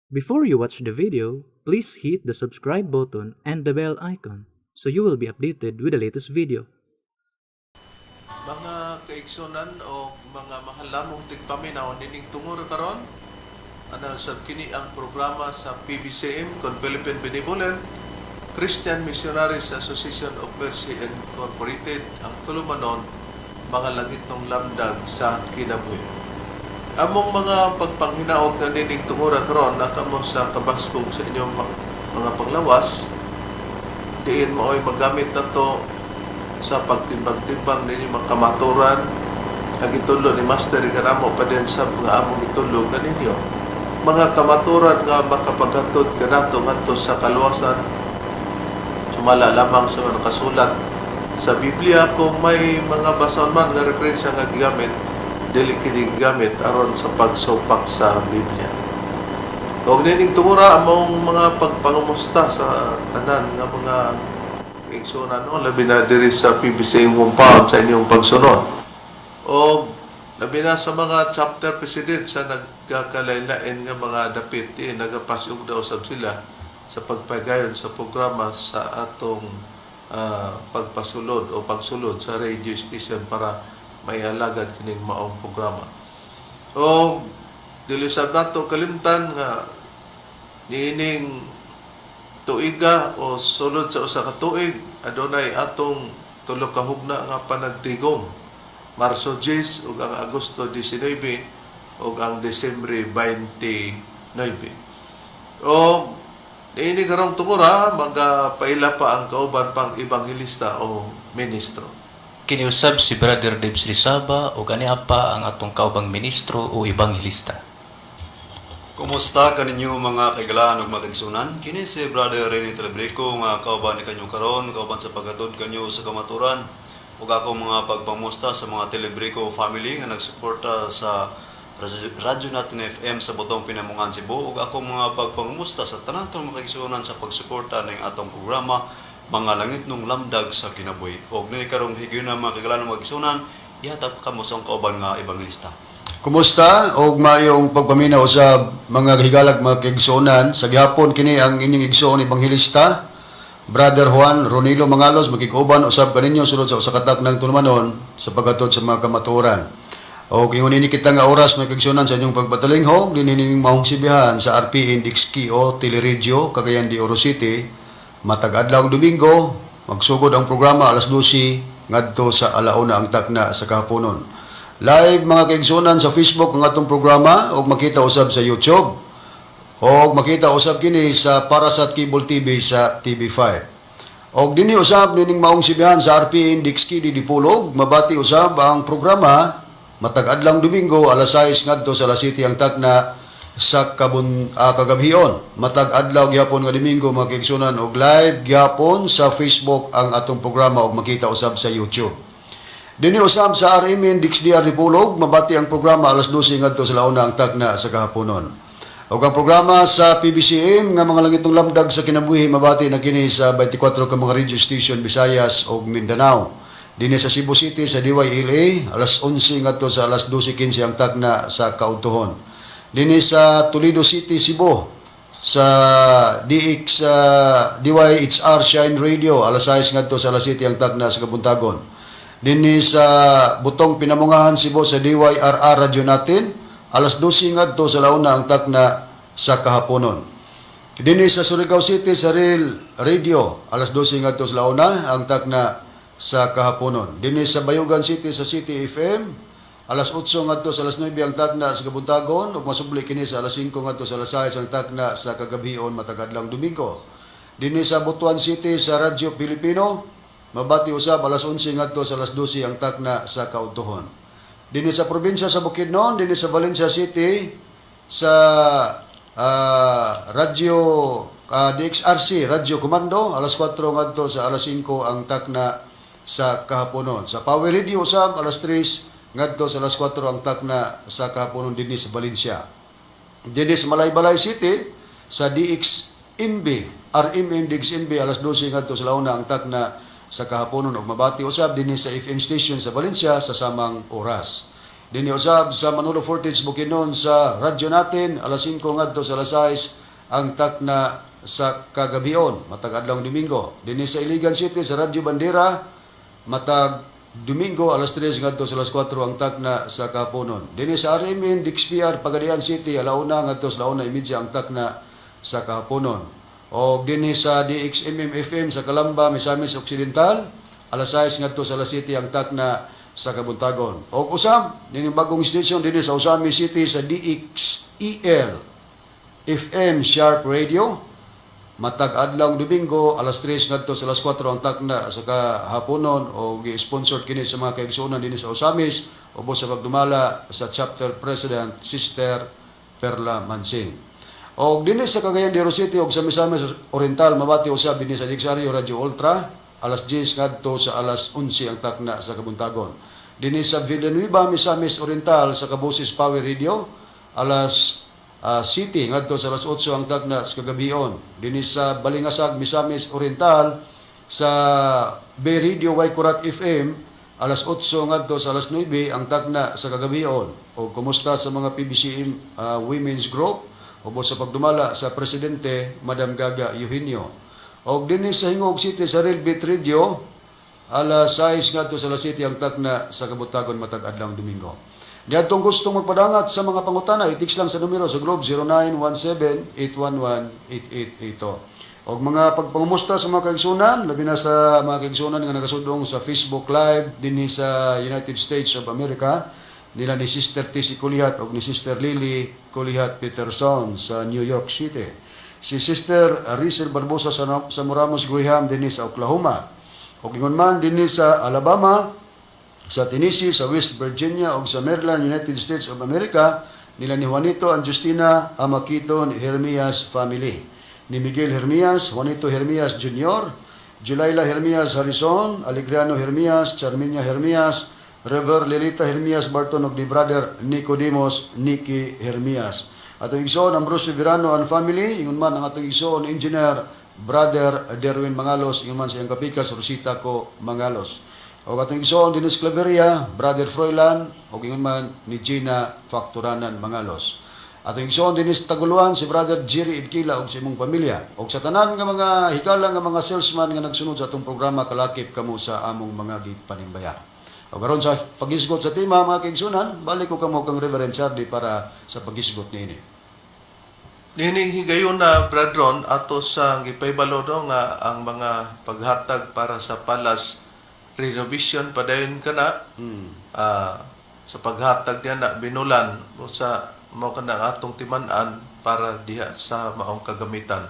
Before you watch the video, please hit the subscribe button and the bell icon so you will be updated with the latest video. Mga kaigsunan o mga mahal namong tigpaminaw nining tungura karon, ana sab kini ang programa sa PBCM kon Philippine Benevolent Christian Missionaries Association of Mercy Incorporated, ang tulumanon Mga Langitnong Lamdag sa Kinabuhi. Among mga pagpanghinaot nga nining tungura karon nakamo sa kabaskog sa inyong mga panglawas, diin maoy magamit nato sa pagtimbang-timbang ninyo mga kamaturan ang gitudlo ni Master kanamo, pa din sa mga among gitudlo kaninyo, mga kamaturan nga makapaghatod kanato ngadto sa kaluwasan sumala lamang sa mga nakasulat sa Biblia. Kung may mga basahon man nga referensya nga gigamit, dili kini gigamit aron sa pagsupak sa Biblia. Og nining tungura, among mga pagpangumusta sa tanan nga mga kaigsunan, no, labi na diri sa PBC compound sa inyong pagsunod. O labi na sa mga chapter president sa nagkakalain-lain nga mga dapit, eh, nagapasiugda usab sila sa pagpagayon sa programa sa atong pagpasulod o pagsulod sa radio station para may alagad kining maong programa. O dili sab nato kalimtan nga niining tuiga o sulod sa usa ka tuig, adunay atong tulo ka hugna nga panagtigom, Marso 10 ug ang Agosto 19 ug ang Desembre 29. O niini karong tungura, magapaila pa ang kauban pang ebanghelista o ministro. Kini usab si Brother Debs Rizaba ug ania pa ang atong kaubang ministro o ebanghelista. Kumusta kaninyo, mga kaigalaan ug mga kaigsunan? Kini si Brother Rene Telebrico nga kauban ni kanyo karon, kauban sa paghatod kanyo sa kamaturan. Ug ako mga pagpamusta sa mga Telebrico family nga nagsuporta sa Radyo Natin FM sa Botong Pinamungan, Cebu, ug ako mga pagpangumusta sa tanan tong mga kaigsunan sa pagsuporta ning atong programa Mga Langitnong Lamdag sa Kinabuhi. Ug nini karong higayuna, mga kaigalaan ug mga kaigsunan, ihatag kamo sa kauban nga ebanghelista. Kumusta og maayong pagpaminaw sa mga higalag, mga kaigsuonan. Sa gihapon, kini ang inyong igsoon ebanghelista, Brother Juan Ronilo Mangalos, makikuban usab kaninyo sulod sa usa ka taknang tulumanon sa paghatod sa mga kamatuoran. Og ingon ini kita nga oras, mga kaigsuonan, sa inyong pagpatalinghog dinhi maong sibihan sa RPN DXKO Teleradyo, Cagayan de Oro City. Matag adlaw Domingo, magsugod ang programa alas 12 ngadto sa alauna ang takna sa kahaponon. Live, mga kaigsuonan, sa Facebook ang atong programa ug makita usab sa YouTube. Og makita usab kini sa Parasat Cable TV sa TV5. Og dinhi usab nining maong sibihan sa RPN DXKD Dipolog, mabati usab ang programa matag adlang Domingo, alas 6 ngadto sa alas 7 ang takna sa kagabhion. Matag adlaw gihapon nga Domingo, mga kaigsuonan, og live gihapon sa Facebook ang atong programa ug makita usab sa YouTube. Dinhi usab sa RMN DXDR Dipolog, mabati ang programa alas 12 ngadto sa launa ang takna sa kahaponon. Ug ang programa sa PBCM nga Mga Langitong Lamdag sa Kinabuhi, mabati na kini sa 24 ka mga radio station, Visayas ug Mindanao. Dinhi sa Cebu City sa DYLA, alas 11 ngadto sa alas 12:15 ang takna sa kaudtohon. Dinhi sa Toledo City, Cebu, sa DX DYHR Shine Radio, alas 6 ngadto sa alas 7 ang takna sa kabuntagon. Dinhi sa Butong Pinamungahan, Cebu, sa DYRR Radyo Natin, alas 12 ngadto sa launa ang takna sa kahaponon. Dinhi sa Surigao City sa Real Radio, alas 12 ngadto sa launa ang takna sa kahaponon. Dinhi sa Bayugan City sa City FM, alas 8 ngadto sa alas 9 ang takna sa kabuntagon ug masubli kini sa alas 5 ngadto sa alas 6 ang takna sa kagabhion matag adlang Domingo. Dinhi sa Butuan City sa Radyo Pilipino, mabati usab alas 11 ngadto sa alas 12 ang takna sa kaudtohon. Dinhi sa probinsya sa Bukidnon, dinhi sa Valencia City sa Radyo DXRC Radyo Komando, alas 4 ngadto sa alas 5 ang takna sa kahaponon. Sa Power Radio usab, alas 3 ngadto sa alas 4 ang takna sa kahaponon dinhi sa Valencia. Dinhi sa Malaybalay City sa DXMB, RMN DXMB, alas 12 ngadto sa launa ang takna sa kahaponon ug mabati usab dinhi sa FM station sa Valencia sa samang oras. Dinhi usab sa Manolo Fortich, Bukidnon, sa radyo natin, alas 5 ngadto sa alas 6 ang takna sa kagabion matag adlaw Domingo. Dinhi sa Iligan City sa Radyo Bandera, matag Domingo, alas 3 ngadto sa alas 4 ang takna sa kaponon. Dinhi sa RMN DXPR, Pagadian City, alauna ngadto sa 1:30 ang takna sa kahaponon. O dinhi sa DXMM FM sa Calamba, Misamis Occidental, alas 6 ngadto sa alas 7 ang takna sa kabuntagon. O usab dinhi bagong station dinhi sa Ozamiz City sa DXEL FM Sharp Radio, matag adlaw Domingo, alas 3 ngadto sa alas 4 ang takna sa kahaponon, o gi-sponsor kini sa mga kaigsuonan dinhi sa Ozamiz ubos sa pagdumala sa chapter president, Sister Perla Mansing. Og dinhi sa Cagayan de Oro City og sa Misamis Oriental, mabati usab dinhi sa DXRU Radio Ultra, alas 10 ngadto sa alas 11 ang takna sa kabuntagon. Dinhi sa Villanueva, Misamis Oriental, sa Kabusis Power Radio, alas 7 ngadto sa alas 8 ang takna sa kagabion. Dinhi sa Balingasag, Misamis Oriental, sa Bay Radio Waikurat FM, alas 8 ngadto sa alas 9 ang takna sa kagabion. O kumusta sa mga PBCM Women's Group ubos sa pagdumala sa presidente, Madam Gaga Eugenio. Og dinhi sa Gingoog City sa Real Beat Radio, alas 6 ngadto sa alas 7 ang takna sa kabuntagon matag adlaw Domingo. Niadtong gustong magpadangat sa mga pangutana, i-text lang sa numero sa Globe 0917-811-8882. Og mga pagpangumusta sa mga kaigsunan, labi na sa mga kaigsunan nga nagasudong sa Facebook Live dinhi sa United States of America, nila ni Sister Tissy Kulihat og ni Sister Lily Kulihat Peterson sa New York City. Si Sister Rizel Barbosa sa Moramos Graham dinhi sa Oklahoma. Og ingon man dinhi sa Alabama, sa Tennessee, sa West Virginia ug sa Maryland, United States of America, nila ni Juanito and Justina Amakito ni Hermias family. Ni Miguel Hermias, Juanito Hermias Jr., Julayla Hermias Harrison, Alegriano Hermias, Charminia Hermias, Rever Lilita Hermias Barton ug ni Brother Nicodemus Nicky Hermias. Atong igsoon Ambrosio Verano and family, ingon man ang atong igsoon engineer Brother Derwin Mangalos, ingon man sa iyang kapikas Rosita ko Mangalos. O atong igsoon Dennis Claveria, Brother Froilan, o ingon man ni Gina Facturanan Mangalos. Atong igsoon Dennis Taguluan, si Brother Jerry Idkila ug sa imong pamilya. Og sa tanan nga mga higala nga mga salesman nga nagsunod sa atong programa, kalakip kamo sa among mga gipanimbaya. O karon sa paghisgot sa tema, mga kaigsunan, balik ko kamo kang Reverend Charlie para sa paghisgot niini. Nining higayon na, Brad Ron, ato sa gipahibalo, no, nga ang mga paghatag para sa palace renovation padayon kana. Sa paghatag niya na binulan o sa mao kana ang atong timan-an para diha sa maong kagamitan.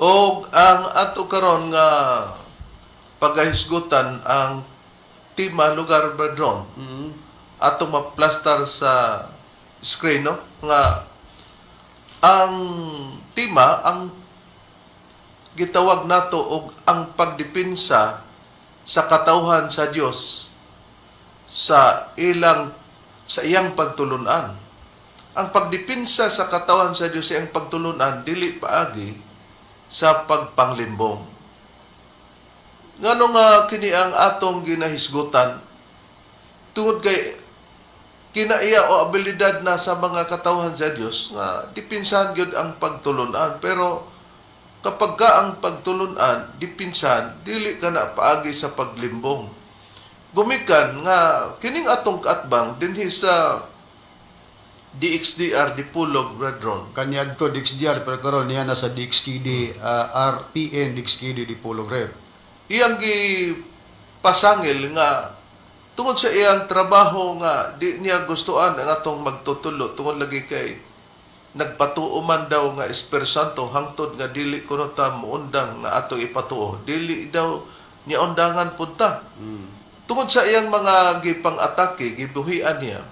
Og ang ato karon nga pagahisgutan, ang tema lugar, Brad Ron, atong maplastar sa screen, no, nga ang tema ang gitawag nato og ang pagdepensa sa katawhan sa Dios sa iyang pagtulunan. Ang pagdepensa sa katawhan sa Dios sa iyang pagtulunan dili paagi sa pagpanglimbong. Ngano nga kini ang atong ginahisgutan? Tungod kay kinaiya o abilidad na sa mga katawhan sa Dios nga dipinsahan gyud ang pagtulunan, pero kapag ka ang pagtulunan dipinsahan, dili ka na paagi sa paglimbong. Gumikan nga kining atong kaatbang dinhi sa DXDR Dipolog, Brethren. Kaniadto DXDR, pero karon niya na sa DXKD RPN DXKD Dipolog Rev. Iyang gipasangil nga tungod sa iyang trabaho nga di niya gustuan ang atong magtutulo tungod lagi kay nagpatuo man daw nga Espiritu Santo hangtod nga dili kuno ta muundang nga atong ipatuo, dili daw niya undangan pud ta. Tungod sa iyang mga gipang-atake, gibuhian niya,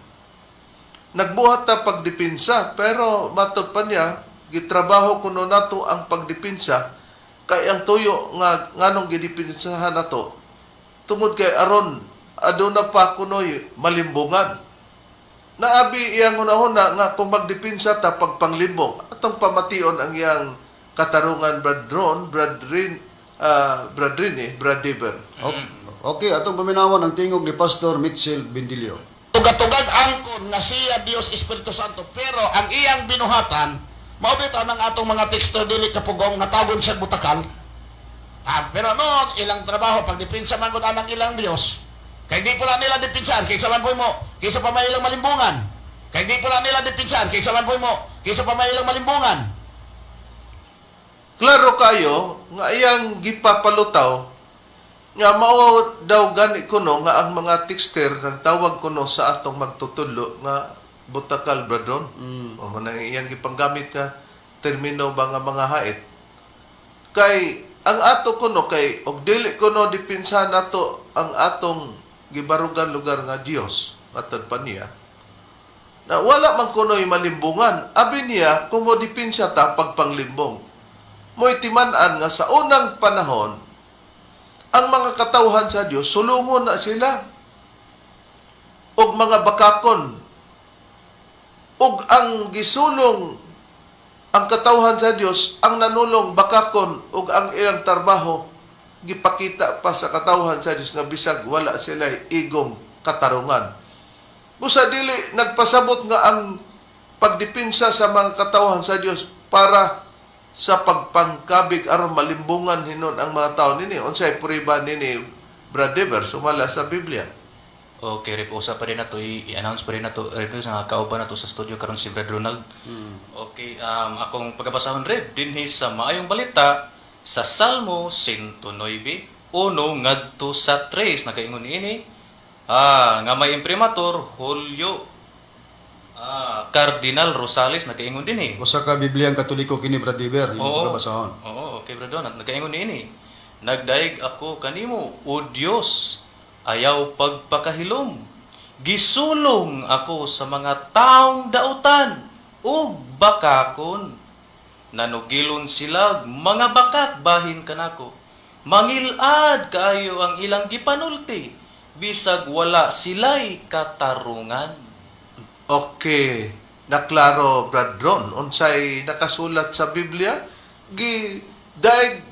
nagbuhat ta pagdepensa, pero matod pa niya, gitrabaho kuno nato ang pagdepensa kay ang tuyo nga nganong gidepensahan nato tungod kay aron aduna pa kunoy malimbungan. Naabi iyang hunahuna nga kung magdepensa ta pagpanglimbong, atong pamation ang iyang katarungan, Brad Ron, Brad Rin, Brad Rin, Brad Dever. Okay, atong paminawan ang tingog ni Pastor Mitchell Bendilio. Ug atong Nagtugag angkon nga siya Dios Espiritu Santo, pero ang iyang binuhatan mao bitaw ng atong mga teksto dili kapugong nga tagon siya butakal. Ah, pero noon ilang trabaho pagdepensa man gud anang ilang Dios. Kay di pula nila depensahan kaysa man po mo, kaysa pa may ilang malimbungan. Kay di pula nila depensahan kaysa man po mo, kaysa pa may ilang malimbungan. Klaro kayo nga iyang gipapalutaw nga mao daw gani kuno nga ang mga texter nagtawag kuno sa atong magtutudlo nga butakal, bradron. O man ang iyang gipanggamit nga termino ba nga mga hait. Kay ang ato kuno kay og dili kuno depensa nato ang atong gibarugan lugar nga Dios matod pa niya na wala man kuno'y malimbungan. Abi niya, kung mo depensa ta pagpanglimbong. Mo'y timan-an nga sa unang panahon, ang mga katawhan sa Dios sulungon na sila og mga bakakon. Og ang gisulong ang katawhan sa Dios, ang nanulong bakakon og ang ilang trabaho gipakita pa sa katawhan sa Dios nga bisag wala sila igong katarungan. Busa dili nagpasabot nga ang pagdepensa sa mga katawhan sa Dios para sa pagpangkabig aron malimbungan hinon ang mga tao nini, unsay prueba nini, Brad Dever, sumala sa Biblia? Okay, Rep, usa pa din nato i-announce pa rin nato, Rep, nga kauban nato sa studio karon si Brad Ronald. Okay, akong pagkabasahon, Rep, dinhi sa Maayong Balita sa Salmo 109:1 ngadto sa 3, nagaingon ini nga may imprimatur Julio Cardinal Rosales, nagaingon dinhi. Usa ka Bibliang Katoliko kini, Brad Dever, imong pagkabasahon. Oo, okay, Brad Donald. Nagaingon niini. "Nagdaig ako kanimo, o Dios, ayaw pagpakahilom. Gisulong ako sa mga taong dautan ug bakakon. Nanugilon sila mga bakak bahin kanako. Mangilad kaayo ang ilang gipanulti, bisag wala sila'y katarungan." Okay, naklaro, Brad Ron, unsay nakasulat sa Biblia, gidaig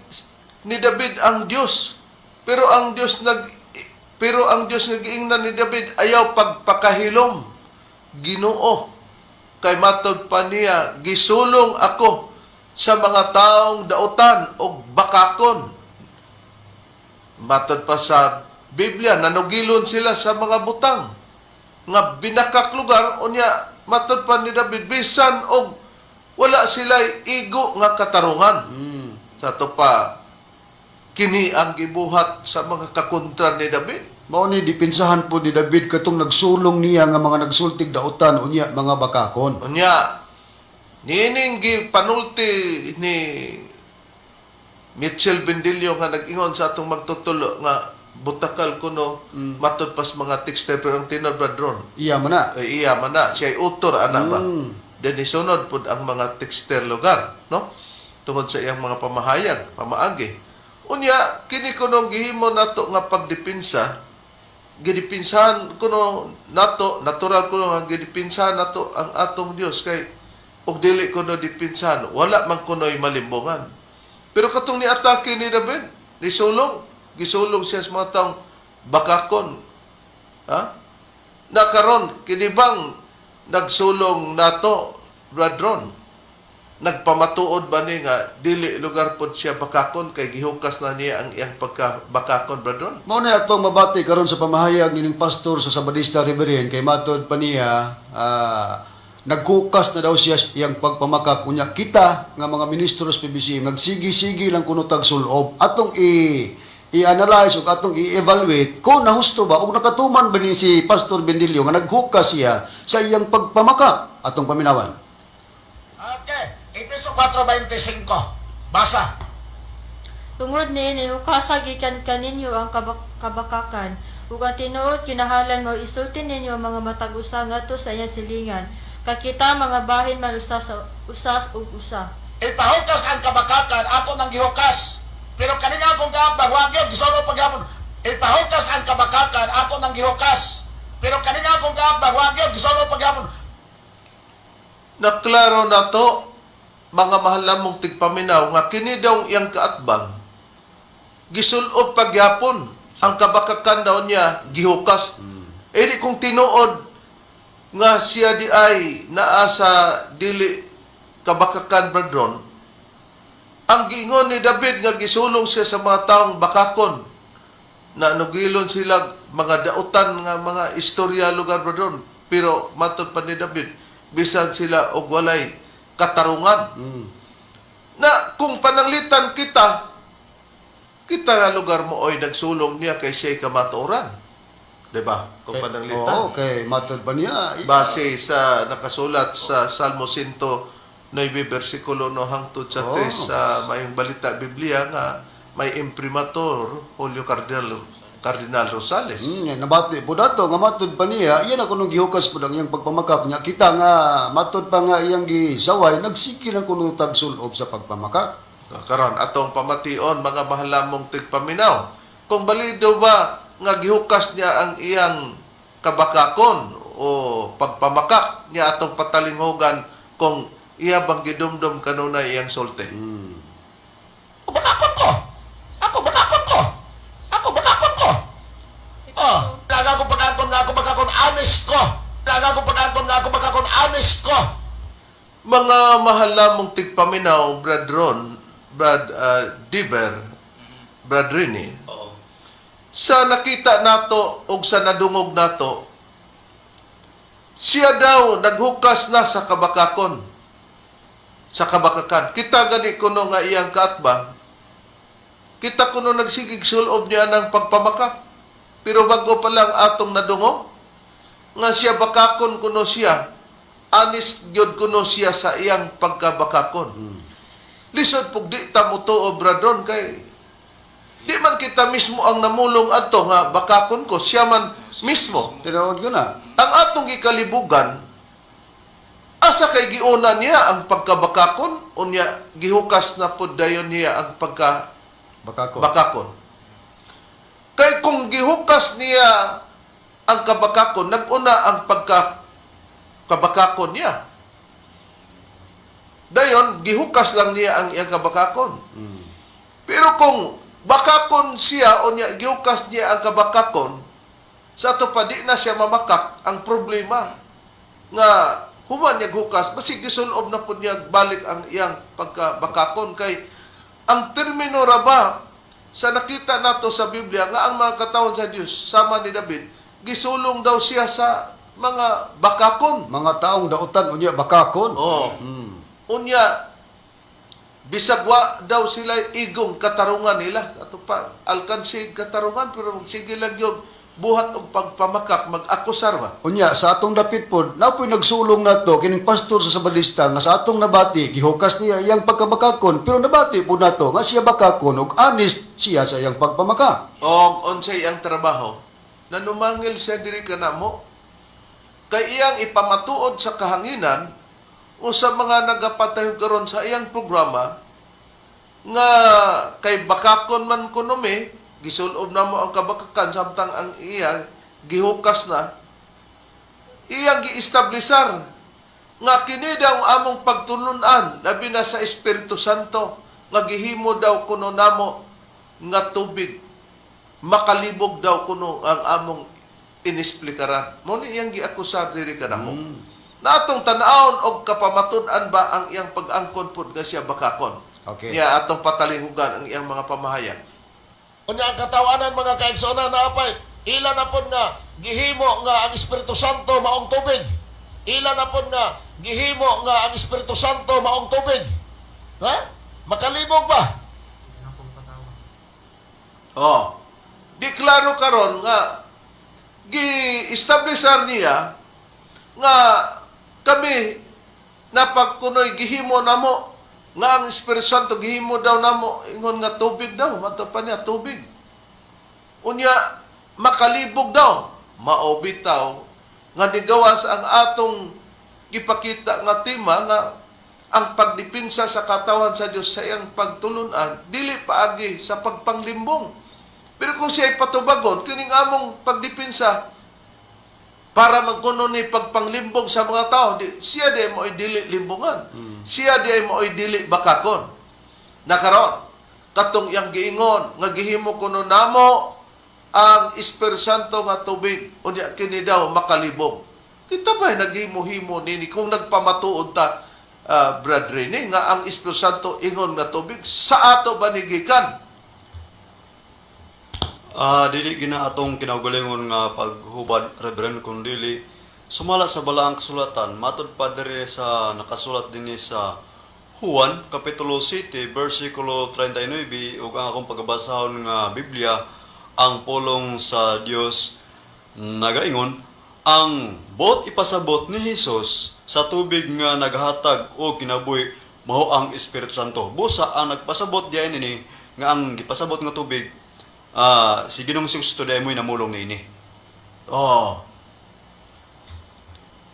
ni David ang Dios. Pero ang Dios nag-iingnan ni David, "Ayaw pagpakahilom, Ginoo." Kay matod pa niya, "Gisulong ako sa mga taong dautan og bakakon." Matod pa sa Biblia, nanugilon sila sa mga butang nga binakak lugar. Unya matod pa ni David, bisan og wala sila igo nga katarungan. Sa ato pa kini ang gibuhat sa mga kakontra ni David. Mao ni dipinsahan po ni David katong nagsulong niya nga mga nagsultig dautan unya mga bakakon. Unya niining gipanulti ni Mitchell Bendillo nga nag-ingon sa atong magtutulo nga butakal kuno matod pas mga texter, pero ang tinuod, Brad Ron, Iya man na. ay iya man na siya ay utor ana ba. Then isunod pud ang mga texter lugar, no, tungod sa iyang mga pamahayag pamaagi. Unya kini kuno gihimo nato nga pagdepensa, gidepinsahan kuno nato, natural kuno nga gidepinsahan nato ang atong Dios, kay og dili kuno depinsahan, wala man kuno'y malimbungan. Pero katong niatake ni David, nisulong, gisulong siya sa mga taong bakakon, ha, na karon kini bang nagsulong nato, Brad Ron, nagpamatuod ba ni nga dili lugar pod siya bakakon kay gihukas na niya ang iyang pagka bakakon, Brad Ron? Mao na atong mabati karon sa pamahayag nining pastor sa Sabadista Reverend, kay matod pa niya naghukas na daw siya iyang pagpamakak, unya kita nga mga ministro sa PBCM nagsigi-sige lang kuno tag sulob. Atong i-analyze ug atong i-evaluate kung nahusto ba ug nakatuman ba ni si Pastor Bendilio nga naghukas siya sa iyang pagpamakak. Atong paminawan. Okay, Efeso 4:25. Basa. Tungod niini hukasa gikan kaninyo ang kabakakan ug ang tinuod kinahanglan mao isulti ninyo ang mga matag usa ngadto sa iyang silingan, kay kita mga bahin man usa sa usa ug usa. Ipahukas ang kabakakan, ako nang gihukas. Pero kanina akong kaabang, wag yun, gisolo paghapon. Ipahukas ang kabakakan, ako nang gihukas. Pero kanina akong kaabang, wag yun, gisolo paghapon. Naklaro na to, mga mahal namong tigpaminaw, nga kini daw iyang kaatbang gisulob pagyapon ang kabakakan daw niya gihukas. Eh di kung tinuod Nga siya di ay naa sa dili kabakakan, Brad Ron. Ang giingon ni David nga gisulong siya sa mga taong bakakon na nugilon sila mga dautan nga mga istorya lugar, Brad Ron. Pero matod pa ni David, bisan sila og walay katarungan. Na kung pananglitan kita, kita nga lugar mo oy nagsulong niya kay siya'y kamatuoran. Diba? Kung pananglitan. Oo, kay matod pa niya. Base sa nakasulat sa Salmo 109 versikulo 1 hangtod sa 3 sa Maayong Balita Biblia nga may imprimatur Julio Cardinal Cardinal Rosales. Nabati po dato nga matod pa niya, iyan ako nung gihukas po ang iyang pagpamakak niya. Kita nga matod pa nga iyang gisaway, nagsige lang kuno tag sulob sa pagpamakak. Karon atong pamation, mga mahal namong tigpaminaw, kung balido ba nga gihukas niya ang iyang kabakakon o pagpamakak niya, atong patalinghugan kung iya bang gidumdum kanunay iyang sulti. Bakakon ko. Ako bakakon ko. Ako bakakon ko. Oh, laga ko pag-angkon nga ako bakakon, honest ko. Laga ko pag-angkon nga ako bakakon, honest ko. Mga mahal namong tigpaminaw, Brad Ron, Brad Diber, Brad Rini, sa nakita nato o sa nadungog nato, siya daw naghukas na sa kabakakon, sa kabakakan. Kita gani kuno nga iyang kaatbang, kita kuno nagsigig sulob niya ng pagpamakak. Pero bago pa lang atong nadungog, nga siya bakakon kuno siya, honest gyud kuno siya sa iyang pagkabakakon. Lisod pug di ta motuo, Brad Ron, kay di man kita mismo ang namulong adto nga bakakon ko, siya man mismo. Tinuod ko na. Ang atong gikalibugan, asa kay giuna niya ang pagkabakakon unya gihukas na pud dayon niya ang pagka Bakakon. bakakon? Kay kung gihukas niya ang kabakakon, nag-una ang pagka kabakakon niya. Dayon, gihukas lang niya ang iyang kabakakon. Pero kung bakakon siya o niya, gihukas niya ang kabakakon, sa ato pa di na siya mamakak, ang problema nga human niya hukas, basig gisulob na pud niya balik ang iyang pagkabakakon, kay ang termino ra ba sa nakita nato sa Biblia nga ang mga katawhan sa Dios sama ni David, gisulong daw siya sa mga bakakon. Mga taong dautan unya bakakon. Oh. Unya bisag wa daw sila igong katarungan nila ato pa, alkansi katarungan, pero sige lang yung buhat og pagpamakak, mag-akusar ba. Unya sa atong dapit pod, napoy nagsulong nato kining pastor sa Sabalista nga sa atong nabati gihukas niya iyang pagkabakakon, pero nabati pod nato nga siya bakakon ug honest siya sa iyang pagpamaka. Og unsay ang trabaho nanumangil siya diri kanamo kay iyang ipamatuod sa kahanginan o sa mga nagapatayog karon sa iyang programa nga kay bakakon man kuno mi, gisulob na mo ang kabakakan samtang ang iya gihukas na. Iyang giestablisar nga kini daw ang among pagtulunan, labi na sa Espiritu Santo nga gihimo daw kuno namo nga tubig, makalibog daw kuno ang among inesplikaran. Mo ni iyang giakusar diri kanamo. Na atong tan-awon og kapamatud-an ba ang iyang pag-angkon pud nga siya bakakon. Niya atong patalinghugan ang iyang mga pamahayag. Unya ang katawanan, mga kaigsoona, naapay ila na pod nga gihimo nga ang Espiritu Santo maong tubig. Ila na pod nga gihimo nga ang Espiritu Santo maong tubig. Ha? Makalibog ba? Oh. Di klaro karon nga gi-establisar niya nga kami napagkunoy gihimo namo nga ang Espiritu Santo gihimo daw namo ingon nga tubig daw, mato pa niya tubig. Unya makalibog daw, mao bitaw nga nigawas ang atong gipakita nga tema nga ang pagdepinsa sa katawan sa Dios sa iyang pagtulunan dili paagi sa pagpanglimbong. Pero kung siya patubagon, kining among pagdepinsa para magkuno ni pagpanglimbong sa mga tao, di, siya di mo'y dili limbungan. Siya di mo'y dili bakakon. Nakaron, katong iyang giingon, nga gihimo kuno namo ang Espiritu Santo nga tubig, unya kini daw makalibog. Kita ba naghimo-himo nini kung nagpamatuod ta, Brad Rene, nga ang Espiritu Santo ingon nga tubig sa ato ba ni gikan? Dili gina atong kinaugalingon nga paghubad, Reverend, kun dili sumala sa balaang kasulatan matod pa diri sa nakasulat dinhi sa Juan kapitulo 7 bersikulo 39, ug ang akong pagabasahon nga Biblia, ang Pulong sa Dios, nagaingon ang bot ipasabot ni Hesus sa tubig nga naghatag og kinabuhi mao ang Espiritu Santo. Busa ang nagpasabot diay nini nga ang gipasabot nga tubig, si Ginoong Hesus diay mo'y namulong niini. Oh.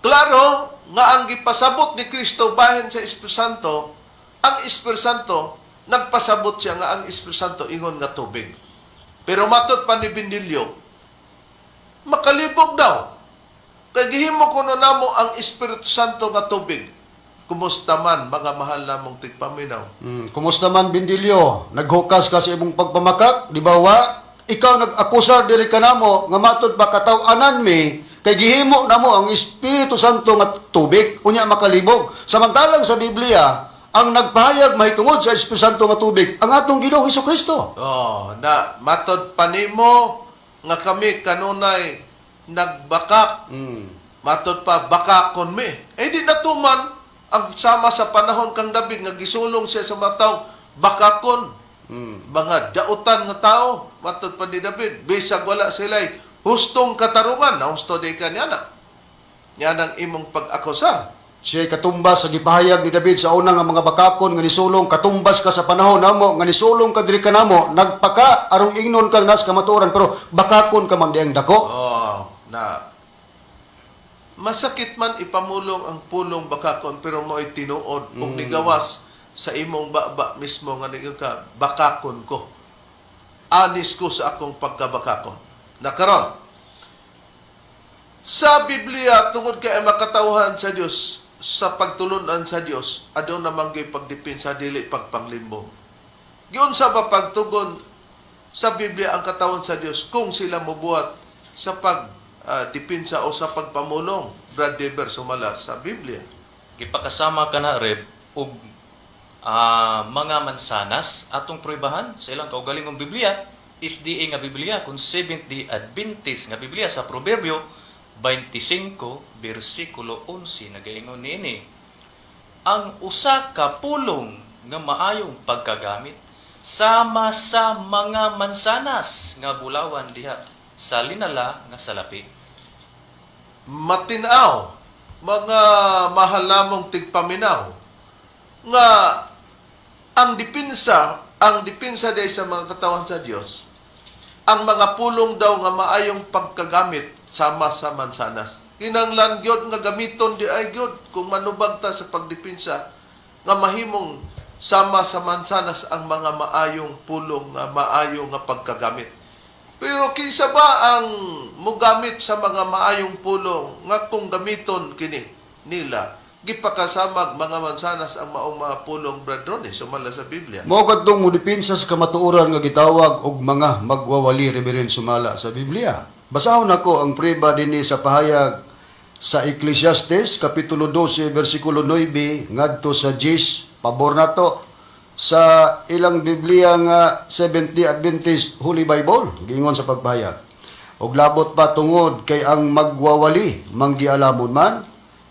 Klaro nga ang gipasabot ni Kristo bahin sa Espiritu Santo, ang Espiritu Santo nagpasabot siya nga ang Espiritu Santo ingon nga tubig. Pero matod pa ni Bindilyo, makalibog daw. Kay gihimo kuno namo ang Espiritu Santo nga tubig. Kumusta man, mga mahal namong tigpaminaw? Kumusta man, Bindilyo? Naghukas ka sa imong pagpamakak, di ba wa? Ikaw nag-akusar diri kanamo nga matud pa kataw-anan mi kay gihimo namo ang Espiritu Santo nga tubig unya makalibog. Samantalang sa Biblia, ang nagpahayag mahitungod sa Espiritu Santo nga tubig ang atong Ginoong Kristo. Oh, na matod pa nimo nga kami kanunay nagbakak. Matod pa bakakon mi. Eh di natuman ang sama sa panahon kang David nga gisulong siya sa mga tao, bakakon. Mga dautan nga tao, matod pa ni David, bisag wala sila'y hustong katarungan, na husto di ka niya na. Yan ang imong pag-akusar. Siya katumbas sa gipahayag ni David sa una nga mga bakakon nga nisulong, katumbas ka sa panahon namo nga nisulong ka diri kanamo, nagpaka arong ingnon kang nas kamatuoran, pero bakakon ka man diyang dako. Oh, na masakit man ipamulong ang pulong bakakon, pero mo'y tinuod ug nigawas sa imong baba mismo nga niingon ka bakakon ko. Anis ko sa akong pagkabakakon. Na karon sa Biblia, tungod kay ang makatawhan sa Dios sa pagtulunan sa Dios aduna man gyud pagdepensa, dili pagpanglimbo. Giunsa ba pagtugon sa Biblia ang katawan sa Dios kung sila mobuhat sa pag depensa o sa pagpamulong, Brad Dever, sumala sa Biblia? Gipakasama ka na, Reb, og mga mansanas atong pruebahan sa ilang kaugalingong Biblia, SDA nga Biblia kung Seventh-day Adventist nga Biblia, sa Proverbio 25 bersikulo 11 nagaingon niini: "Ang usa ka pulong nga maayong pagkagamit sama sa mga mansanas nga bulawan diha sa linala nga salapi." Matinaw, mga mahal namong tigpaminaw, nga ang depensa day sa mga katawan sa Dios, ang mga pulong daw nga maayong pagkagamit sama sa mansanas. Kinanglan gyud nga gamiton di ay gyud kung manubag ta sa pagdepensa nga mahimong sama sa mansanas ang mga maayong pulong nga maayo nga pagkagamit. Pero kinsa ba ang mugamit sa mga maayong pulong nga kung gamiton kini nila gipakasamag mga mansanas ang maong mga pulong, Brad Ronnie, sumala sa Biblia? Mao kadtong modepensa sa kamatuoran nga gitawag og mga magwawali, Reverend, sumala sa Biblia. Basahon nako ang prueba dinhi sa pahayag sa Ecclesiastes kapitulo 12 bersikulo 9 ngadto sa 10, pabor nato sa ilang Biblia nga Seventh-day Adventist Holy Bible. Giingon sa pagpahayag: "Og labot pa tungod kay ang magwawali manggialamon man,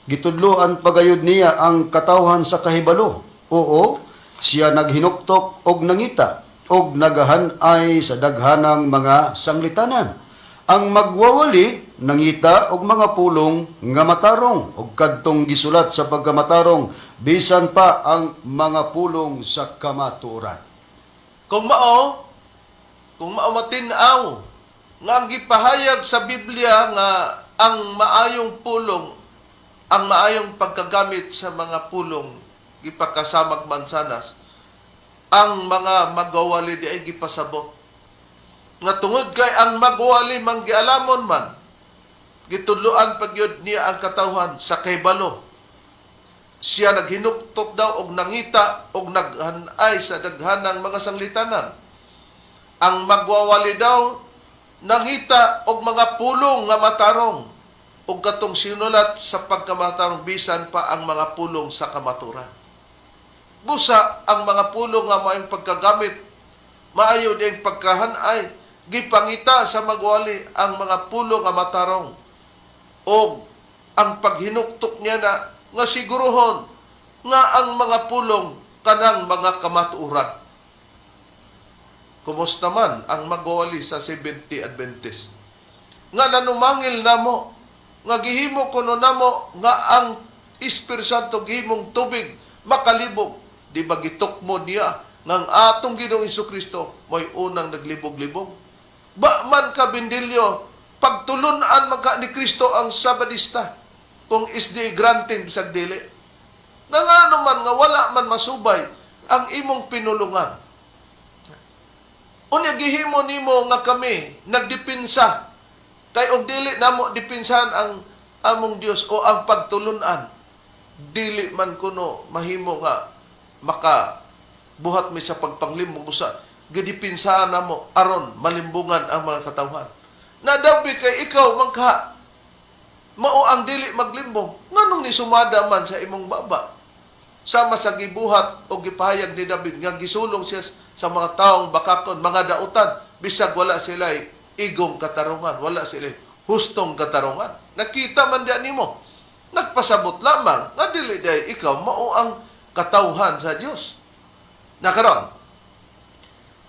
gitudloan pagayod niya ang katawhan sa kahibalo. Oo, siya naghinuktok og nangita og nagahan-ay sa daghanang mga sanglitanan. Ang magwawali nangita og mga pulong nga matarong og kadtong gisulat sa pagkamatarong bisan pa ang mga pulong sa kamatuoran." Kung mao matin-aw nga ang gipahayag sa Biblia nga ang maayong pulong, ang maayong pagkagamit sa mga pulong gipakasamag mansanas, ang mga magwawali di ay gipasabot nga tungod kay ang magwawali manggialamon man, gitudloan pagyud niya ang katawhan sa kahibalo, siya naghinuktok daw og nangita og naghanay sa daghanang mga sanglitanan. Ang magwawali daw nangita og mga pulong nga matarong. ug katong sinulat sa pagkamatarong bisan pa ang mga pulong sa kamaturan. Busa ang mga pulong nga maayong pagkagamit, maayo ding pagkahanay, gipangita sa magwali ang mga pulong nga matarong o ang paghinuktok niya na nga siguruhon nga ang mga pulong kanang mga kamatuoran. Kumusta man ang magwali sa 70 Adventist? Nga nanumangil namo, nga gihimo kuno namo nga ang Espiritu Santo gihimong tubig makalibog, di ba gitukmo niya nga ang atong Ginoong Kristo mo'y unang naglibog-libog? Ba man ka bindilyo, pagtulunan man ka ni Kristo ang Sabadista kung isdi granting bisag dili. Nga ngano man nga wala man masubay ang imong pinulungan. Unya gihimo nimo nga kami nagdipinsa kay og dili namo dipinsahan ang among Dios o ang pagtulunan, dili man kuno mahimo nga maka buhat mi sa pagpanglimbong, usa gidipinsahan namo aron malimbungan ang mga katawhan. Nadabi kay ikaw man ka mao ang dili maglimbong, nganong nisumada man sa imong baba? Sama sa gibuhat o gipahayag ni David nga gisulong siya sa mga taong bakakon, mga dautan, bisag wala sila igong katarungan, wala sila hustong katarungan. Nakita man diyan nimo. Nagpasabot lamang nga dili day ikaw mao ang katawhan sa Dios. Nakaron,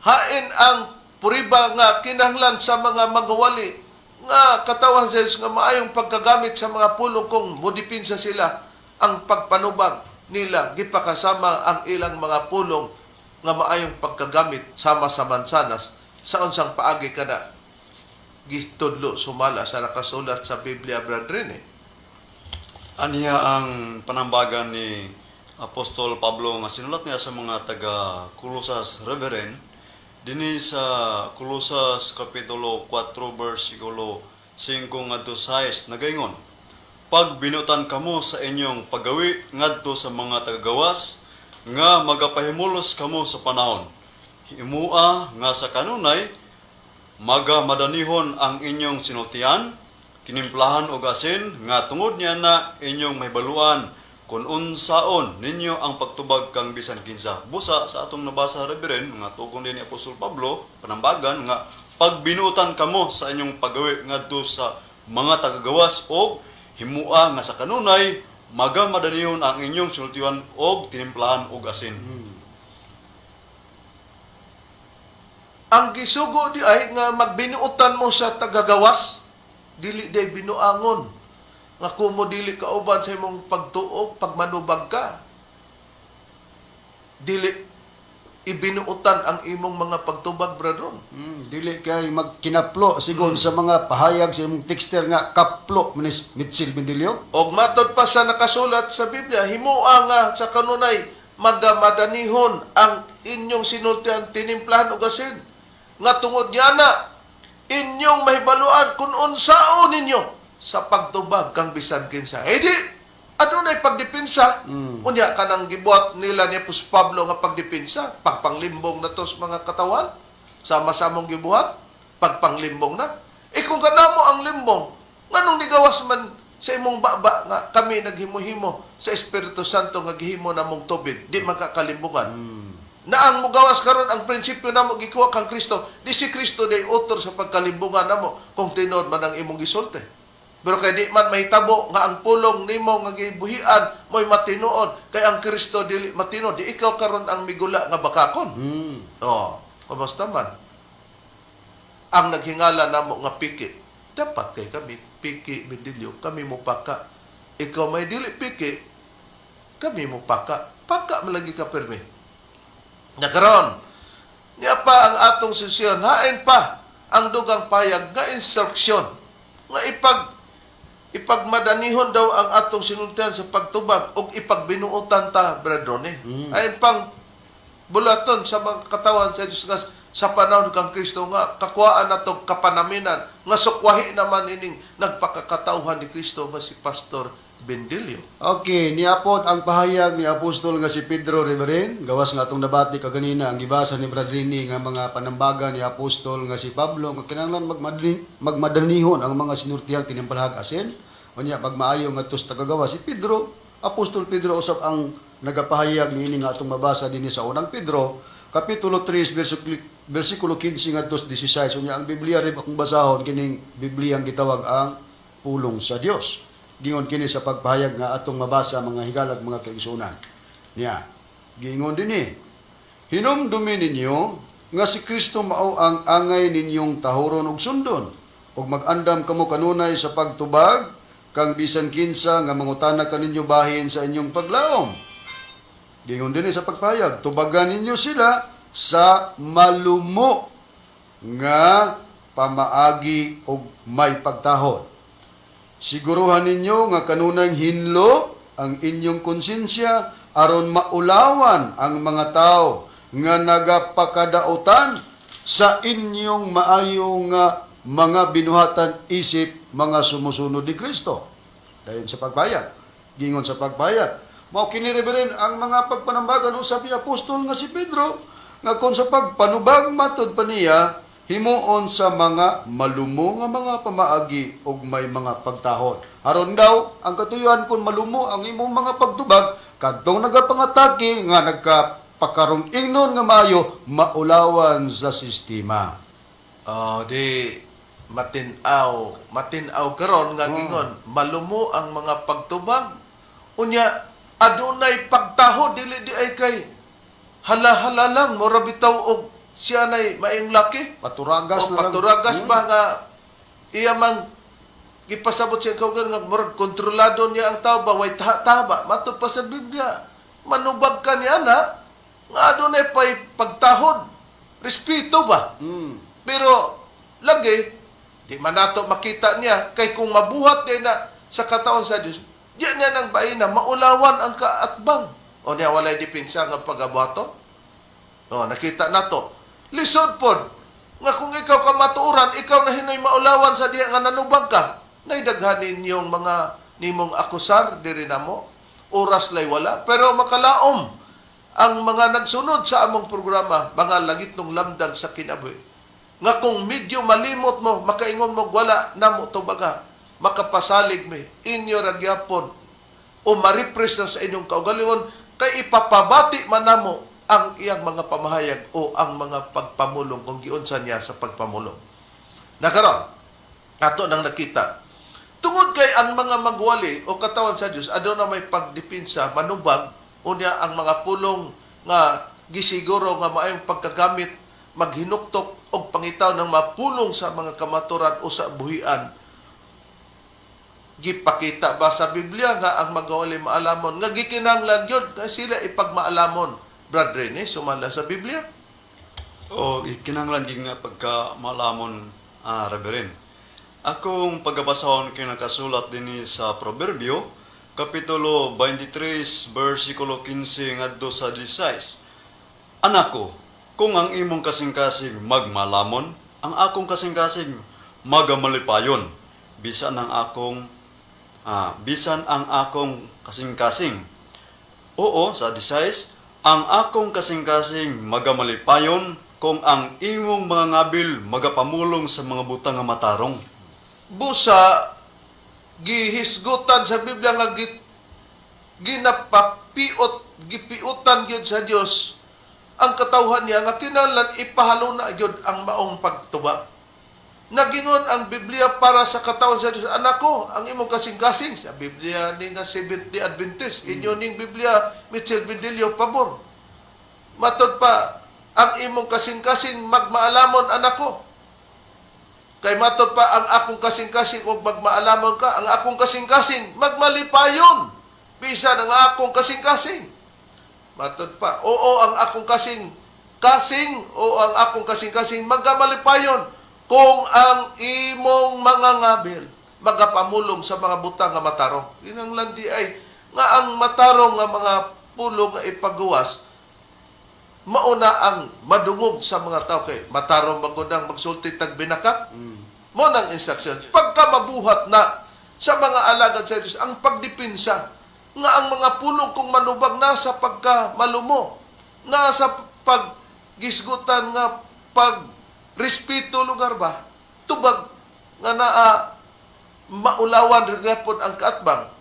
hain ang puriba nga kinahanglan sa mga magwali nga katawan sa Dios nga maayong pagkagamit sa mga pulong kung modipinsa sila ang pagpanubag nila gipakasama ang ilang mga pulong nga maayong pagkagamit sama sa mansanas sa unsang paagi kana gitudlo sumala sa nakasulat sa Biblia, brethren eh. Aniya ang panambagan ni Apostol Pablo nga sinulat niya sa mga taga Colosas, Reverend, dinhi sa Colosas kapitulo 4 versikulo 5 ngadto 6, nagaingon: "Pagbinutan kamo sa inyong paggawi ngadto sa mga tagagawas nga magapahimulos kamo sa panahon. Himua nga sa kanunay maga madanihon ang inyong sinultian, tinimplahan og asin, nga tungod niya na inyong mahibaluan kung unsaon ninyo ang pagtubag kang bisan kinsa." Busa sa atong nabasa, Reverend, nga tugon din ni Apostol Pablo, panambagan nga pagbinutan kamo sa inyong paggawi ngadto sa mga tagagawas og himua nga sa kanunay maga madanihon ang inyong sinultian og tinimplahan og asin. Ang gisugo di ay nga magbinuotan mo sa tagagawas, dili day binuangon. Nga kumo dili kauban sa imong pagtuo, pagmanubag ka. Dili ibinuotan ang imong mga pagtubag, brethren. Dili kay magkinaplo sigon sa mga pahayag sa imong texter nga kaplo manis Mitchell Bendilio. Og matod pa sa nakasulat sa Biblia, himua nga sa kanunay magamadanihon ang inyong sinultian, tinimplahan og asin. Nga tungod niya na inyong mahibaluan kung unsaon ninyo sa pagtubag kang bisan kinsa. Eh di, adunay pagdepensa. Unya kanang gibuhat nila ni Apostol Pablo nga pagdepensa, pagpanglimbong na to sa mga katawan, sama sa among gibuhat, pagpanglimbong na. Eh kung kanamo ang limbong, nganong nigawas man sa imong baba nga kami naghimo-himo sa Espiritu Santo nga gihimo namong tubig, di magkakalimbungan? Na ang mugawas karon ang prinsipyo namo gikuha kang Kristo, di si Kristo day author sa pagkalimbungan namo kung tinuod man ang imong gisulti. Pero kay di man mahitabo nga ang pulong nimo nga gibuhian mo'y matinuod, kay ang Kristo dili matinuod, di ikaw karon ang migula nga bakakon. Oh, kumusta man? Ang naghingala namo nga piki, dapat kay kami piki medilyo, kami mo paka. Ikaw may dili piki, kami mo paka. Paka malagi ka permi. Nakaron, niya pa ang atong sesyon, hain pa ang dugang payag nga instruksyon nga ipagmadanihon daw ang atong sinultian sa pagtubag ug ipagbinuotan ta, brethren eh. Ayon pang bulaton sa mga katawan sa Diyos nga sa panahon kang Kristo nga kakuhaan nato kapanaminan nga sukwahi naman ining nagpakakatawhan ni Kristo nga si Pastor Bendilio. Okay, niapod ang pahayag ni Apostol nga si Pedro, Reverend, gawas nga atong nabati kaganina ang gibasa ni Brad Rini nga mga panambagan ni Apostol nga si Pablo nga kinahanglan magmadanihon ang mga sinurtihang tinimpalahag asin. Unya magmaayo ngadto sa tagagawas. Si Pedro, Apostol Pedro usab ang nagapahayag niini nga atong mabasa dinhi sa Unang Pedro kapitulo 3 versikulo 15 ngadto sa 16. Unya ang Biblia rin akong basahon kining Biblia ang gitawag ang pulong sa Dios. Giingon kini sa pagpahayag nga atong mabasa, mga higalag, mga kaigsuonan. Niya, giingon dinhi: "Hinumdumi ninyo nga si Kristo mao ang angay ninyong tahuron ug sundon, ug mag-andam kamo kanunay sa pagtubag kang bisan kinsa nga mangutana kaninyo bahin sa inyong paglaom." Giingon dinhi sa pagpahayag, "Tubagan ninyo sila sa malumo nga pamaagi og may pagtahod. Siguruhan ninyo nga kanunay hinlo ang inyong konsensya aron maulawan ang mga tao nga nagapakadautan sa inyong maayo nga mga binuhatan isip mga sumusunod ni Kristo." Dayon sa pagpahayag. Gingon sa pagpahayag. Mao kini, Reverend, ang mga pagpanambagan usab ni apostol nga si Pedro nga kung sa pagpanubag, matud pa niya, himuon sa mga malumo nga mga pamaagi ug may mga pagtahod. Aron daw ang katuyuan, kung malumo ang imong mga pagtubag kadtong nagapangatake nga nagkapakarong ingnon nga maayo, maulawan sa sistema. Oh, di matin-aw, matin-aw karon nga gingon malumo ang mga pagtubag. Unya adunay pagtahod, dili di ay kay hala-hala lang, mura bitaw og siya nay maayong laki. Paturagas O na lang. paturagas ba nga iya mang gipasabot siya kaugalingon nga murag kontrolado niya ang tao ba, way taba. Matud pa sa Biblia, manubag ka niya na nga adunay pay pagtahod, respeto ba. Pero lagi di man nato makita niya kay kung mabuhat din na sa katawan sa Dios, di niya nang bain na maulawan ang kaatbang o niya, walay depensa nga pagabuhaton. O nakita nato, lisod pod nga kung ikaw ka matuoran, ikaw na hinoy maulawan sa diha nga nanubag ka. Naidaghan ninyong mga nimong akusar diri namo. Oras lay wala, pero makalaom ang mga nagsunod sa among programa, mga langit ng lamdag sa kinabuhi, nga kung medyo malimot mo, makaingon mo wala namo tubaga, makapasalig mi inyo ra gyapon o ma-refresh na sa inyong kaugalingon kay ipapabati man namo ang iyang mga pamahayag o ang mga pagpamulong kung giunsa niya sa pagpamulong. Nakaron, ato nang nakita. Tungod kay ang mga magwali o katawan sa Dios aduna may pagdepensa, manubag, unya ang mga pulong nga gisiguro nga maayong pagkagamit maghinuktok og pangitaw ng mapulong sa mga kamaturan o sa buhian. Gipakita ba sa Biblia nga ang magwali maalamon nga gikinahanglan yun nga sila ipagmaalamon, Brad Rene, sumala sa Biblia? O kinahanglan gid nga pagka malamon, Reverend. Akong pagabasahon kay nakasulat dinhi sa Proverbio kapitulo 23 versikulo 15 ngadto sa 16. "Anak ko, kung ang imong kasing-kasing magmalamon, ang akong kasing-kasing magamalipayon. Bisan ang akong kasing-kasing. Oo, sa 16, ang akong kasing-kasing magamalipayon kung ang imong mga ngabil magapamulong sa mga butang nga matarong." Busa gihisgutan sa Biblia nga ginapapiot, gipiutan gyud sa Dios ang katawhan niya nga kinahanglan ipahaluna gyud ang maong pagtuba. Nagingon ang Biblia para sa katawan sa Dios, "Anak ko, ang imong kasing-kasing," sa Biblia ni nga Seventh-day Adventist, inyo ning Biblia Mitchell Bidilio, pabor. Matod pa, ang imong kasing-kasing magmaalamon, anak ko. Kay matod pa, ang akong kasing-kasing ug magmaalamon ka, ang akong kasing-kasing magmalipayon. Bisan ang akong kasing-kasing. Matod pa, oo, ang akong kasing kasing o ang akong kasing-kasing magamalipayon kung ang imong mga ngabil magapamulong sa mga butang nga matarong. Kinahanglan di ay nga ang matarong nga mga pulong nga ipagawas mauna ang madungog sa mga tao kay matarong magundang magsulti tag binakak. Mo nang instruction. Pagka mabuhat na sa mga alagad sa Diyos ang pagdipinsa nga ang mga pulong kung manubag na sa pagka malumo, nasa paggisgutan nga pag respeto lugar ba, tubag nga naa Maulawan ra gyapon ang kaatbang.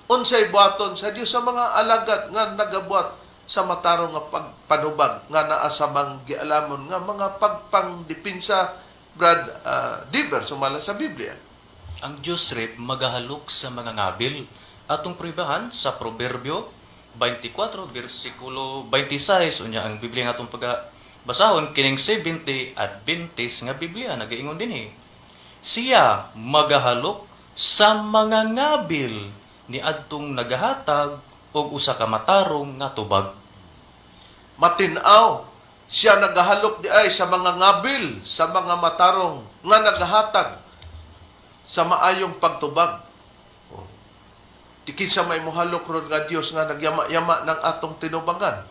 Unsay buhaton sa Dios sa mga alagad nga nagabuhat sa matarong nga pagpanubag nga naa sa gialamon nga mga pagpangdipinsa, Brad Diver, sumala sa Biblia? Ang Dios rep magahalok sa mga ngabil. Atong pribahan sa Proverbio 24 bersikulo 26. Unya ang Biblia nga atong paga basahon kining 70 Adventist nga Biblia nagaingon dinhi. Siya magahalok sa mga ngabil ni adtong nagahatag og usa ka matarong nga tubag. Matinaw, siya nagahalok di ay sa mga ngabil, sa mga matarong nga nagahatag sa maayong pagtubag. Oh. Di kinsa may mohalok ron nga Dios nga nagyama-yama ng atong tinubangan.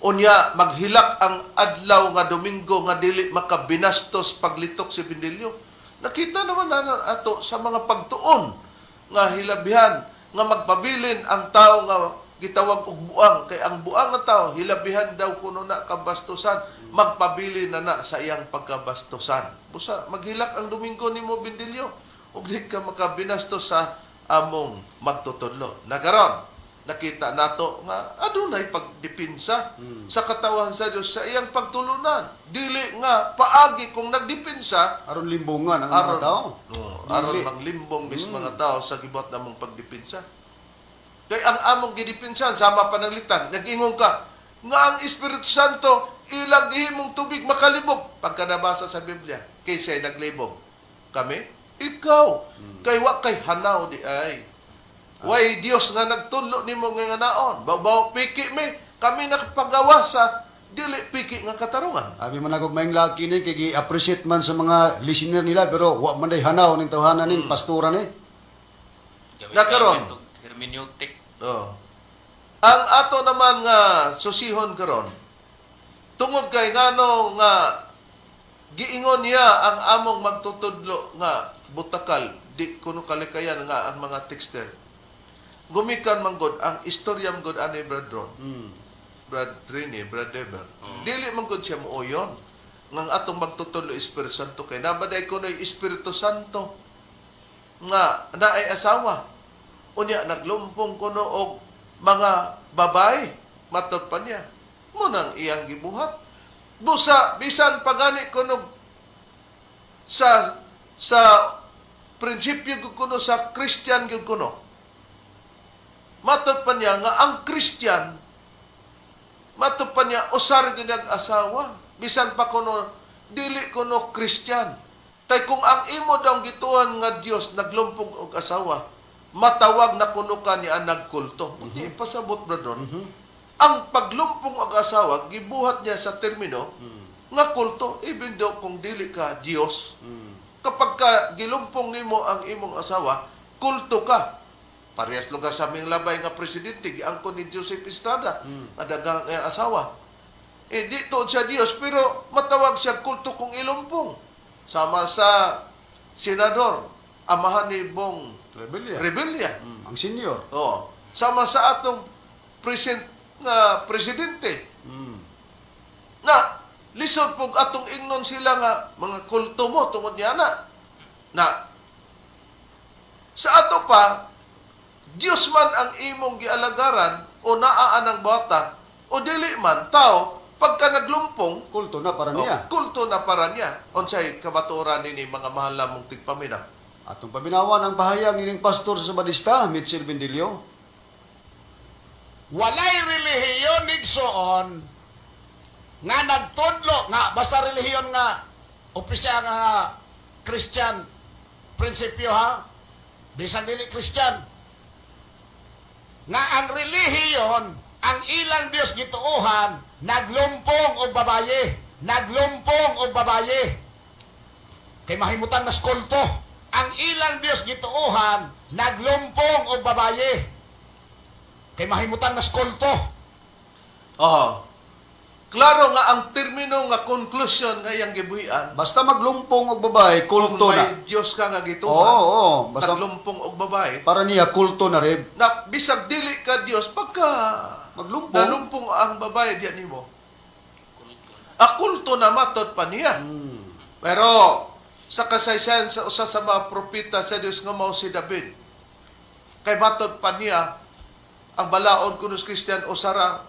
Unya maghilak ang adlaw nga Domingo nga dili makabinastos paglitok si Bindilyo. Nakita naman na ato sa mga pagtuon nga hilabihan nga magpabilin ang tao nga gitawag og buang, kay ang buang nga tao hilabihan daw kuno na kabastusan, magpabilin na na sa iyang pagkabastusan. Busa maghilak ang Domingo nimo, Bindilyo, ug di ka makabinastos sa among magtutudlo. Nagaron nakita nato nga adunay pagdipinsa sa katawan sa Dios sa iyang pagtulunan. Dili nga paagi kung nagdipinsa Aron limbungan ang mga aron tao. No, aron Dili. manglimbong mis mga tao sa gibuhat namong pagdipinsa. Kay ang among gidipinsan sama pananglitan, nag-ingon ka nga ang Espiritu Santo ilang gihimong tubig makalibog. Pagka nabasa sa Biblia, kinsay naglibog? Kami? Ikaw. Kay wa kay hanaw di ay. Way Dios nga nagtunlo nimo nga naon. Baw piki mi, kami nakapagawa sa dili piki nga katarungan. Abi man ako maing laki ni kay gi-appreciate man sa mga listener nila, pero wa man day hanaw ning tawhana nin pastora ni. Nakaron. Hermeneutic. Oh. Ang ato naman nga susihon karon, tungod kay ngano nga giingon niya ang among magtutudlo nga butakal, di kuno kalikayan nga ang mga texter. Gumikan man gud ang istorya man gud ani, Brad Ron. Brad Rene, Brad Dever. Dili man gud siya muuyon ngang atong magtutudlo Espiritu Santo, kay nabaday kuno'y Espiritu Santo nga naay asawa. Unya naglumpong kuno og mga babae, matod pa niya. Munang iyang gibuhat. Busa bisan pagani kuno sa prinsipyo gyud kuno sa Christian gyud kuno. Matod pa niya nga ang Christian, matod pa niya, usar gyud ang asawa bisan pa kuno dili kuno Christian. Kay kung ang imo daw gituan nga Dios naglumpong og asawa, matawag na kuno ka ni ang nagkulto. Di ipasabot, brother. Ang paglumpong og asawa gibuhat niya sa termino nga kulto, even though kung dili ka Dios. Kapag ka gilumpong nimo ang imong asawa, kulto ka. Parehas lugar sa aming labay nga presidente, giangkon ni Joseph Estrada, nga daghang ang asawa. Eh, di tuod siya Dios, pero matawag siya kulto kung ilumpong. Sama sa senador, amahan ni Bong Rebellia. Rebilla. Ang senior. Oo. Sama sa atong present nga presidente. Na lisod pug atong ingnon sila nga mga kulto mo tungod niya na. Na sa ato pa, Dios man ang imong gialagaran o naa ang bata o dili man tao, pagka naglumpong, Kulto na para oh, niya. kulto na para niya. Unsay kabaturan nini, mga mahal namong tigpaminaw? Atong paminawan ang pahayag nining pastor sa Sabadista, Mitchell Bendilio. Walay relihiyon, igsoon, nga nagtudlo nga basta relihiyon nga opisyal nga Christian prinsipyo ha, bisan dili Christian, nga ang relihiyon ang ilang Dios gituohan naglumpong og babaye, naglumpong og babaye, kay mahimutan na kulto. Ang ilang Dios gituohan naglumpong og babaye, kay mahimutan na kulto. Oo. Klaro nga ang termino nga conclusion nga iyang gibuhian. Basta maglumpong og babae, Kung kulto may na. Dios ka nga Oo, gituohan, oo. Basta naglumpong og babae, para niya kulto na rin. na bisag dili ka Dios, pagka Maglumpong. nalumpong ang babae diyan nimo, a kulto na, matod pa niya. Pero Sa kasaysayan sa usa sa mga propeta sa Dios nga mao si David. Kay matod pa niya, ang balaod kuno sa Christian usara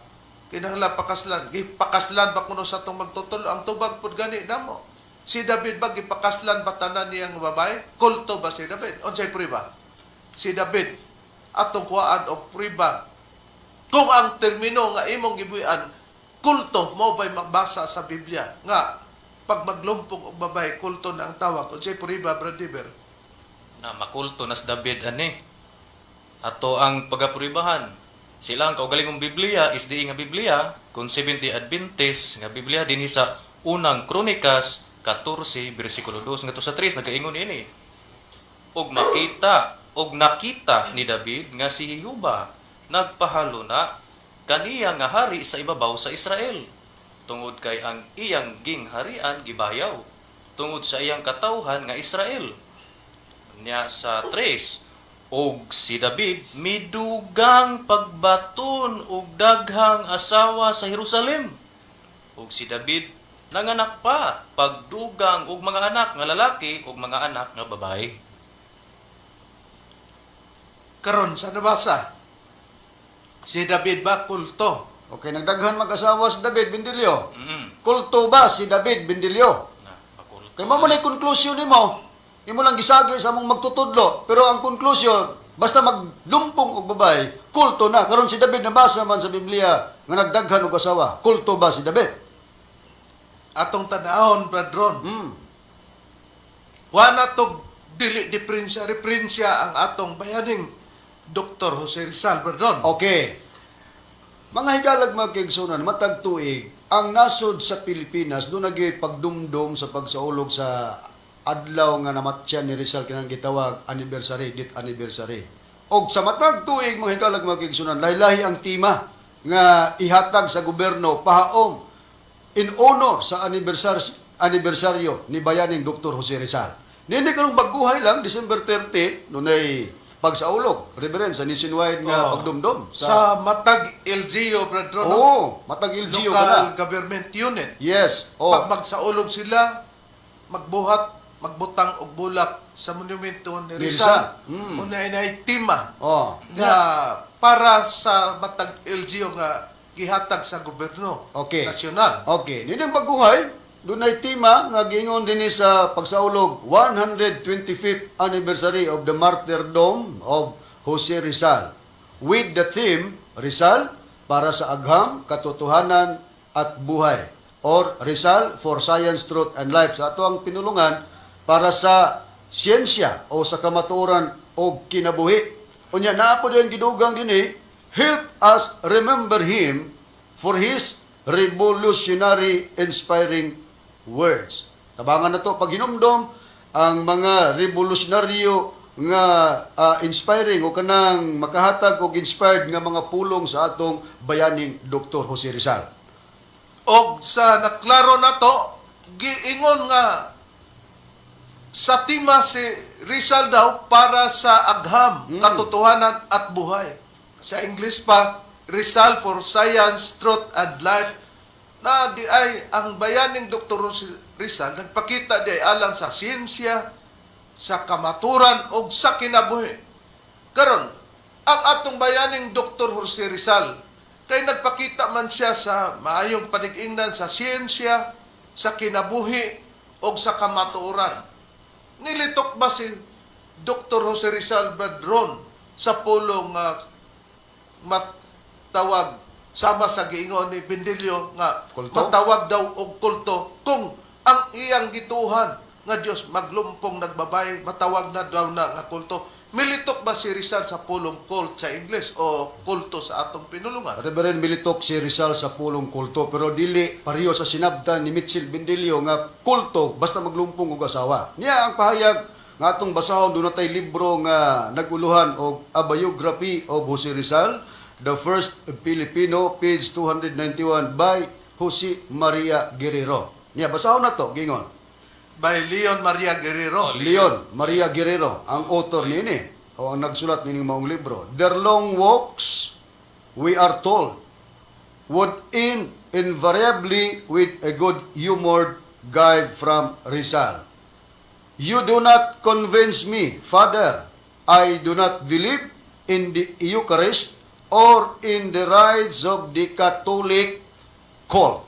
kinahanglan pakaslan. Gipakaslan ba kuno sa atong magtutudlo? Ang tubag pud gani namo. Si David ba gipakaslan ba tanan niyang babae? Kulto ba si David? Unsay prueba? Si David atong kuhaan og prueba kung ang termino nga imong gibuy-an kulto mo ba'y magbasa sa Biblia nga pag maglumpong og babae, kulto na ang tawag? Unsay prueba, Brad Diber? Na makulto nas David ani. Ato ang pagapruibahan. Sila ang kaugalingong Biblia is di nga Biblia kung Seventh-day Adventist nga Biblia dinhi sa Unang Kronikas 14 bersikulo 2 ngadto sa 3, nagaingon ini: "Og makita og nakita ni David nga si Jehova nagpahaluna kaniya nga hari sa ibabaw sa Israel, tungod kay ang iyang gingharian gibayaw tungod sa iyang katawhan nga Israel." Nya sa 3, "Og si David midugang pagbaton og daghang asawa sa Jerusalem. Ug si David nanganak pa pagdugang og mga anak nga lalaki ug mga anak nga babae." Karon sa nabasa, si David ba kulto? Okay, nagdaghan mag-asawa si David, Bindilyo. Kulto ba si David, Bindilyo? Na makulto. Kay mao man ay conclusion nimo. Imo lang gisagi sa among magtutudlo, pero ang conclusion, basta maglumpong og babae, kulto na. Karon si David, nabasa man sa Biblia nga nagdaghan og asawa. Kulto ba si David? Atong tanahon, Brad Ron. Wa na to dili diferensya referensya ang atong bayaning Dr. Jose Rizal, Brad Ron. Okay. Mga higalag, mga kaigsunan, matag tuig, ang nasod sa Pilipinas doon naging pagdumdum sa pagsaulog sa adlaw nga namatyan ni Rizal, kinang gitawag anniversary, death anniversary. Og sa matag tuig, mga higalag, mga kaigsunan, lahi-lahi ang tema nga ihatag sa gobyerno pahaom in honor sa anibersaryo ni bayaning Dr. Jose Rizal. Nini karong baguhay lang, December 30, nunay pagsaulog, reverend, sa nationwide nga pagdumdum. Sa matag LGU, Brad Ron, no? Oo, matag LGU ka Local na. Government Unit. Yes. Oh. Pag magsaulog sila, magbuhat, magbutang og bulak sa monumento ni Ni Rizal. Rizal. Una inay tema nga para sa matag LGU nga gihatag sa gobyerno nasyonal. Okay. Nining baguhay, dunay tema nga giingon dinhi sa pagsaulog, 125th anniversary of the martyrdom of Jose Rizal with the theme "Rizal para sa Agham, Katotohanan at Buhay" or "Rizal for Science, Truth and Life." Sa ato ang pinulungan, para sa siyensya o sa kamatuoran o kinabuhi. Unya naa po din gidugang dinhi, "Help us remember him for his revolutionary inspiring words." Tabangan na to paghinumdom ang mga revolusyonaryo nga inspiring o kanang makahatag og inspired nga mga pulong sa atong bayaning Dr. Jose Rizal. Og sa naklaro nato, giingon nga sa tema si Rizal daw para sa agham, katotohanan at buhay. Sa English pa, "Rizal for Science, Truth and Life." Na di ay ang bayaning Dr. Rizal nagpakita di ay alang sa siyensya, sa kamaturan o sa kinabuhi. Karon, ang atong bayaning Dr. Jose Rizal kay nagpakita man siya sa maayong panig-ingnan sa siyensya, sa kinabuhi o sa kamatuoran. Nilitok ba si Dr. Jose Rizal, Brad Ron, sa pulong matawag sama sa giingon ni Bendilio nga Kulto? Matawag daw og kulto kung ang iyang gituhan nga Dios maglumpong nagbabay, matawag na daw na nga kulto? Militok ba si Rizal sa pulong cult sa English o kulto sa atong pinulungan? Reverend, militok si Rizal sa pulong kulto, pero dili pareho sa sinabtan ni Mitchell Bendilio nga kulto basta maglumpong og asawa. Niya ang pahayag nga atong basahon, doon natay libro nga naguluhan og A Biography of Jose Rizal, The First Filipino, page 291, by Jose Maria Guerrero. Niya basahon na to, gingon. By Leon Maria Guerrero. Leon Maria Guerrero ang author niini o ang nagsulat nining maong libro. "Their long walks, we are told, would end invariably with a good-humored gibe from Rizal." "You do not convince me, Father. I do not believe in the Eucharist or in the rites of the Catholic cult."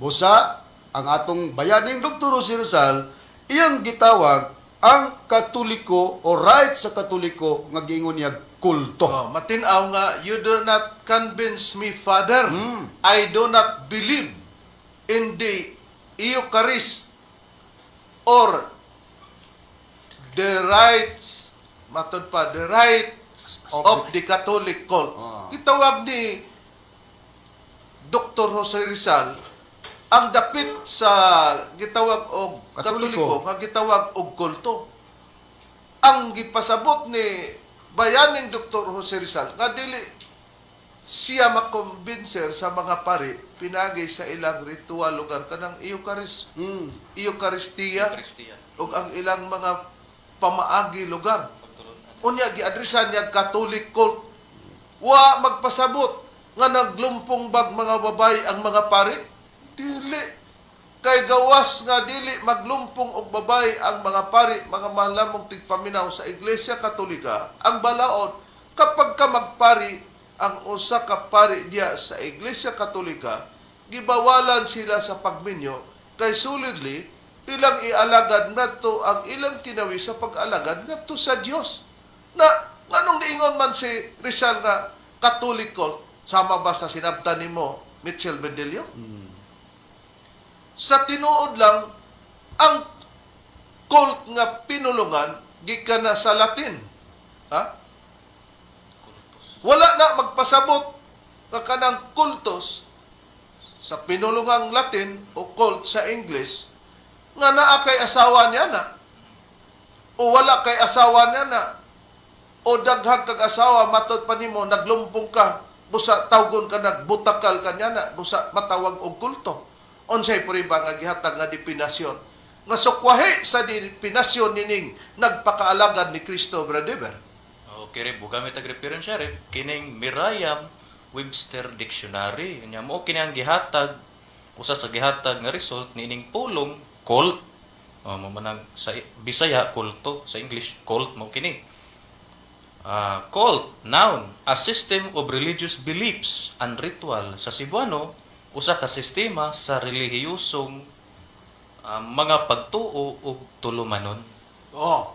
Busa, ang atong bayaning Dr. Jose Rizal, iyang gitawag ang Katoliko o right sa Katoliko nga giingon niya kulto. Oh, matinaw nga, "You do not convince me, Father. I do not believe in the Eucharist or the rites," matod pa, "the rites of the Catholic cult." Gitawag ni Dr. Jose Rizal ang dapit sa gitawag og Katoliko. Katoliko nga gitawag og kulto. Ang gipasabot ni bayaning Dr. Jose Rizal nga dili siya makumbinser sa mga pari pinagi sa ilang ritual lugar kanang Eucharist, Eucharistia Eucharistia. Ug ang ilang mga pamaagi lugar. Pagtulon-an. Unya giadresan niya Catholic cult. Wa magpasabot nga naglumpong bag mga babae ang mga pari. Dili. Kay gawas nga dili maglumpong og babae ang mga pari, mga mahal tigpaminaw, sa Iglesia Katolika, ang balaod kapag ka magpari ang usa ka pari diya sa Iglesia Katolika, gibawalan sila sa pagminyo kay solidly ilang ialagad ngadto ang ilang kinawi sa pag-alagad ngadto sa Dios. Na nganong niingon man si Rizal nga Catholic cult, sama ba sa sinabtan nimo, Mitchell Bendelio? Sa tinuod lang, ang cult nga pinulungan gikan na sa Latin. Ha? Wala na magpasabot nga kanang kultos sa pinulungang Latin o cult sa English nga naa kay asawa niya na o wala kay asawa niya na o daghang kag asawa, matod pa nimo naglumpong ka, busa tawgon ka nagbutakal ka niya na, busa matawag og kulto. Unsay prueba nga gihatag nga definasyon nga sukwahi sa definasyon nining nagpakaalagad ni Kristo, Brother? Okay, Reb. Gamit ang reference, Reb. Kining Merriam Webster Dictionary. Nya mo kini ang gihatag, usa sa gihatag nga result niining pulong cult. O, mo man ang sa Bisaya kulto, sa English cult mo kini. Ah, cult, noun, a system of religious beliefs and ritual. Sa Cebuano, usa ka sistema sa relihiyosong mga pagtuo ug tulumanon. Oh.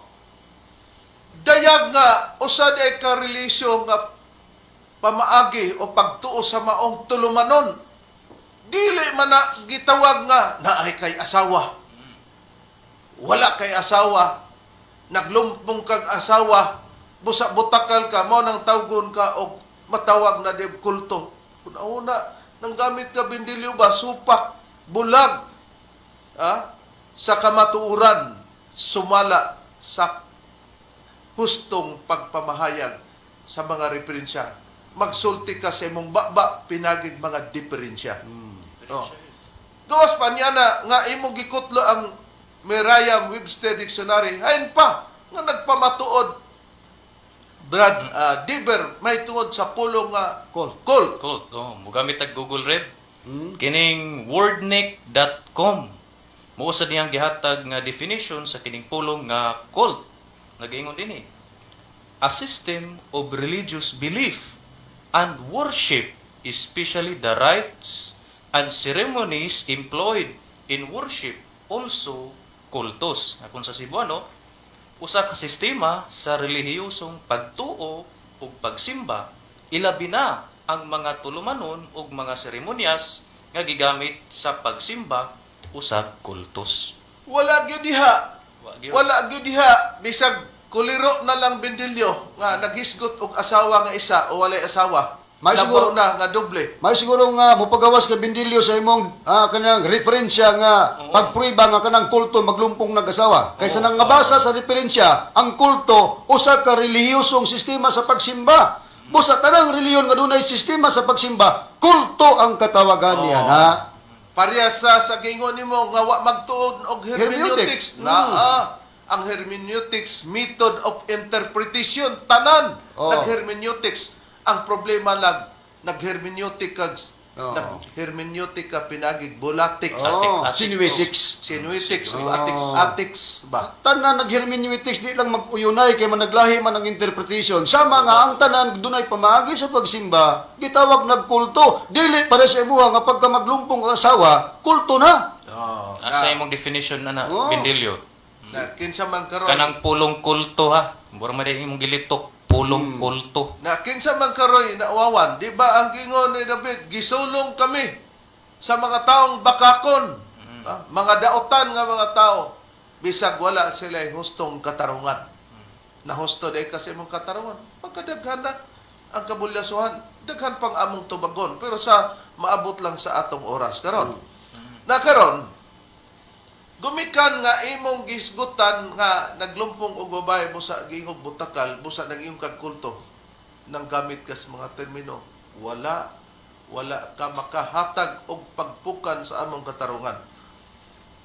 Dayag nga usa di ka relisyon nga pamaagi o pagtuo sa maong tulumanon. Dili man na gitawag nga naay kay asawa. Wala kay asawa. Naglumpong kag asawa, busa butakal ka mo nang tawgon ka og matawag na di og kulto. Una-una nang gamit ka, bindilyo ba, supak, bulag sa kamatuoran sumala sa hustong pagpamahayag sa mga referensya. Magsulti ka sa imong baba pinagig mga diferensya. Oh. Gawas pa niya na nga imong gikutlo ang Merriam-Webster Dictionary. Hain pa nga nagpamatuod, Brad Diber, may tungod sa pulong nga Cult. Cult. Cult. Oh, mugamit tag Google, Reb. Kining wordnik.com. Mao sa niyang gihatag nga definition sa kining pulong nga cult. Nagaingon dinhi. A system of religious belief and worship, especially the rites and ceremonies employed in worship, also cultus. Kung sa Cebuano, usa ka sistema sa relihiyosong pagtuo ug pagsimba, ilabi na ang mga tulumanon ug mga seremonyas nga gigamit sa pagsimba, usab kultus. Wala gyud diha. Wa gyud. Wala gyud diha bisag kuliro na lang, bindilyo, nga naghisgot og asawa nga isa o walay asawa. May Labaw na nga doble. May siguro nga mopagawas ka, Bindilyo, sa imong kanang referensya nga pagprueba nga kanang kulto maglumpong nag-asawa. Kaysa nang ngabasa sa referensya, ang kulto usa ka relihiyosong sistema sa pagsimba. Busa tanang relihiyon nga dunay sistema sa pagsimba, kulto ang katawagan niya na. Pareha sa gingon nimo nga wa magtuon og hermeneutics. Hermeneutics. Naa ang hermeneutics method of interpretation tanan naghermeneutics. Ang problema lang naghermeneutic kag Oo. Nag-hermeneutica pinagig bulatics. Oh, Attic- sinuitics. Sinuitics, Oh. attics ba? Tanan naghermeneutics, di lang mag-uyunay kay managlahi man ang interpretation. Sama nga ang tanan dunay pamaagi sa pagsimba, gitawag nagkulto. Dili para sa imuha nga pagka maglumpong ang asawa, kulto na. Oh. Asa imong definition na na, Oo. Bindilyo? Na kinsa man karon Kanang pulong kulto ha. Mura man din imong gilitok, pulong kulto. Na kinsa man karoy nauwawan, di ba ang gingon ni David, gisulong kami sa mga taong bakakon, mga daotan nga mga tao, bisag wala sila hustong katarungan. Nahusto day kasi imong katarungan. Pagkadaghan na ang kabulyasuhan, daghan pang among tubagon, pero sa maabot lang sa atong oras karon. Na karon, gumikan nga imong gisgutan nga naglumpong og babae busa giingog butakal, busa nag-ingong kag kulto nang gamit ka sa mga termino, wala wala ka makahatag og pagpukan sa among katarungan.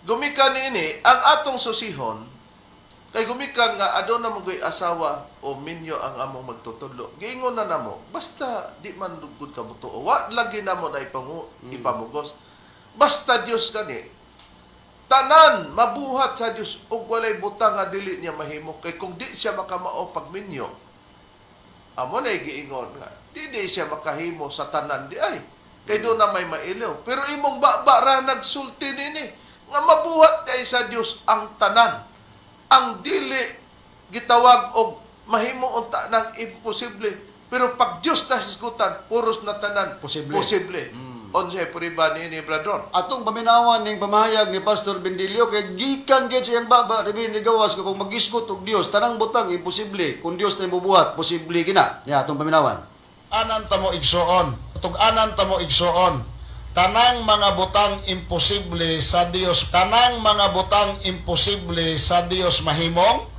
Gumikan niini ang atong susihon kay gumikan nga aduna mo goy asawa o minyo ang among magtutudlo. Giingon na namo, basta di man lugod ka butuo. Wa lagi namo na ipamugos. Basta Dios kani tanan mabuhat sa Dios ug walay butang nga dili niya mahimo kay kung di siya makamao pagminyo, amo na giingon nga di di siya makahimo sa tanan di ay kay doon na may mailiw, pero imong baba ra nagsulti nini nga mabuhat kay sa Dios ang tanan ang dili gitawag og mahimo unta ng imposible, pero pag Dios na hisgutan, puros na tanan Posible. Posible. Unsay puriba niini, Bradron? Atong paminawan ning pamahayag ni Pastor Bendilio kay gikan gyud sa iyang baba rebi ni gawas kung magisgot og Dios tanang butang imposible, kung Dios na imubuhat, posible kina. Niya atong paminawan. Anan tamo igsoon, tug-anan tamo igsoon. Tanang mga butang imposible sa Dios, tanang mga butang imposible sa Dios mahimong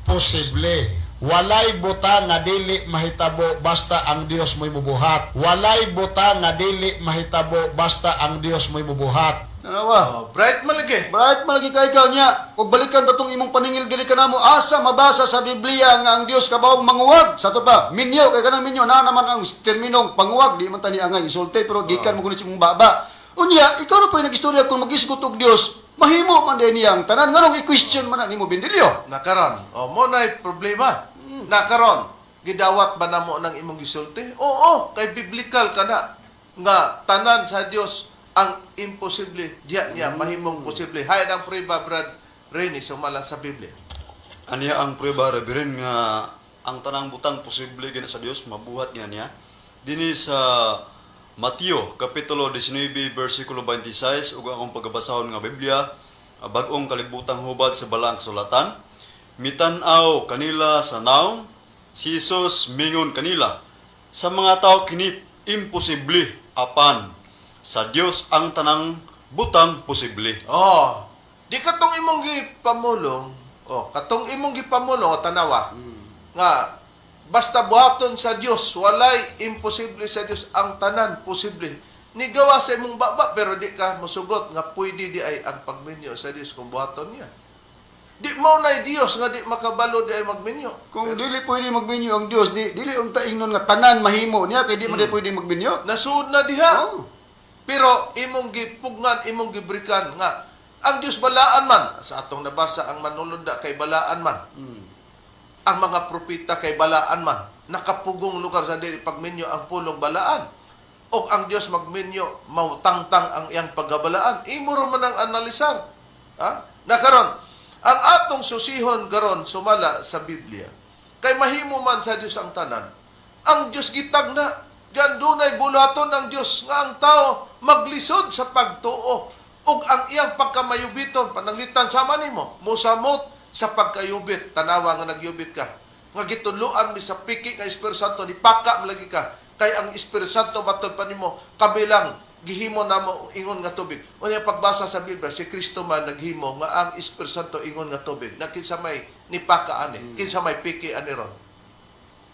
posible. Walay butang nga dili mahitabo basta ang Dios mo'y mubuhat. Walay butang nga dili mahitabo basta ang Dios mo'y mubuhat. Tanawa. Oh, bright man lagi. Bright malagi kay ikaw niya. Ug balikan tatong imong paningil dili kanamo asa mabasa sa Biblia nga ang Dios kabawong manguwag. Sa to pa, minyo kay kanang minyo na naman ang terminong panguwag, di man tani angay isulti pero gikan mo kuno sa imong baba. Unya, ikaw na pa yung nagistorya kung magisgot og Dios, mahimo man din niya ang tanan, nganong i-question man na nimo, Bendilio? Nakaron. O mo na problema. Nakaron. Gidawat ba namo ng imong gisulti? Oo, kay biblical ka na nga tanan sa Dios ang imposible diya niya mahimong posible. Hay ang prueba, Brad Rene, sumala sa Biblia. Aniya ang prueba, Reverend, nga ang tanang butang posible gina sa Dios, mabuhat gina niya. Dinhi sa Mateo kapitulo 19 bersikulo 26 ug akong pagabasahon nga Biblia, bag-ong kalibutang hubad sa balaang sulatan. Mitan-aw kanila sa nawong, si Jesus mingon kanila, "Sa mga tao kini imposible, apan sa Dios ang tanang butang posible." Oh, di katong imong gipamulong, oh, katong imong gipamulong o tanawa nga basta buhaton sa Dios, walay imposible sa Dios, ang tanan posible. Nigawa sa imong baba pero di ka mosugot nga pwede di ay ang pagminyo sa Dios kung buhaton niya. Di mao nay Dios nga di makabalo di ay magminyo. Kung dili pwede magminyo ang Dios, di dili unta ingnon nga tanan mahimo niya kay di man di pwede magminyo. Nasuod na diha. Oh. Pero imong gipugngan, imong gibrikan nga ang Dios balaan man sa atong nabasa, ang manulunda kay balaan man. Ang mga propeta kay balaan man. Nakapugong lugar sa dili pagminyo ang pulong balaan. O ang Dios magminyo, mautangtang ang iyang pagkabalaan. Imo ra man ang analisar. Ha? Na karon, ang atong susihon karon sumala sa Biblia. Kay mahimo man sa Dios ang tanan. Ang Dios gitag na gandunay bulaton ang Dios nga ang tao maglisod sa pagtuo ug ang iyang pagkamayubiton pananglitan sama nimo mosamot sa pagkayubit. Tanawa nga nagyubit ka nga gitudloan mi sa piki nga Espiritu Santo, ni paka man lagi ka kay ang Espiritu Santo matod pa nimo kabilang gihimo namo ingon nga tubig. Unya pagbasa sa Biblia, si Kristo man naghimo nga ang Espiritu Santo ingon nga tubig na kinsa may nipaka ani, kinsa may piki ani ron.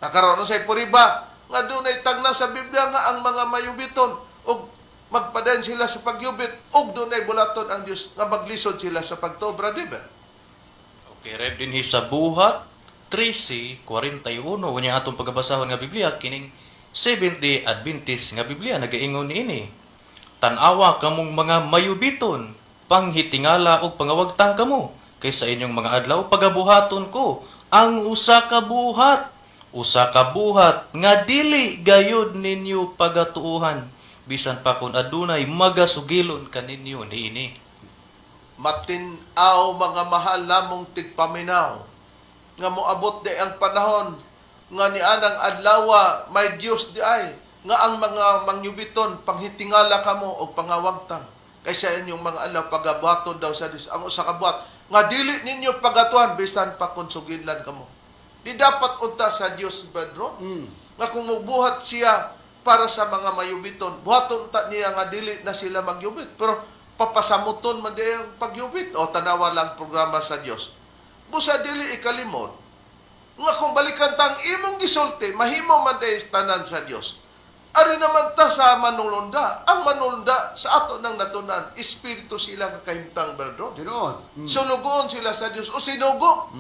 Nakaroon sa puriba nga dunay tagna sa Biblia nga ang mga mayubiton ug magpadayon sila sa pagyubit ug dunay bulaton ang Dios nga maglisod sila sa pagtuo, Brother Diber. Okay, Rev, dinhi sa Buhat 13:41 unya atong pagabasahon nga Biblia kining Seventh-day Adventist nga Biblia nagaingon niini. Tan-awa kamong mga mayubiton, panghitingala og pangawagtang kamo kay sa inyong mga adlaw pagabuhaton ko ang usa ka buhat, usa ka buhat nga dili gayud ninyo pagatuohan bisan pa kon adunay magasugilon kaninyo niini. Matin-aw, mga mahal namong tigpaminaw, nga moabot di ang panahon nga nianang adlawa may Dios di ay nga ang mga mangyubiton, panghitingala kamo og pangawagtang kay sa inyong mga adlaw pagabuhaton daw sa Dios ang usa ka buhat nga dili ninyo pagatuan bisan pa kon suginlan kamo. Di dapat unta sa Dios, Pedro, nga kung mubuhat siya para sa mga mayubiton, buhaton ta niya nga dili na sila magyubit, pero papasamuton man di ang pagyubit. O tanawa lang programa sa Dios. Busa dili ikalimot nga kung balikan tang imong gisulti, mahimo man di tanan sa Dios. Ari naman ta sa manulunda. Ang manulunda sa ato nang natunan, espiritu sila nga kahimtang, berdon. Tinuod. Sulugoon sila sa Dios o sinugo.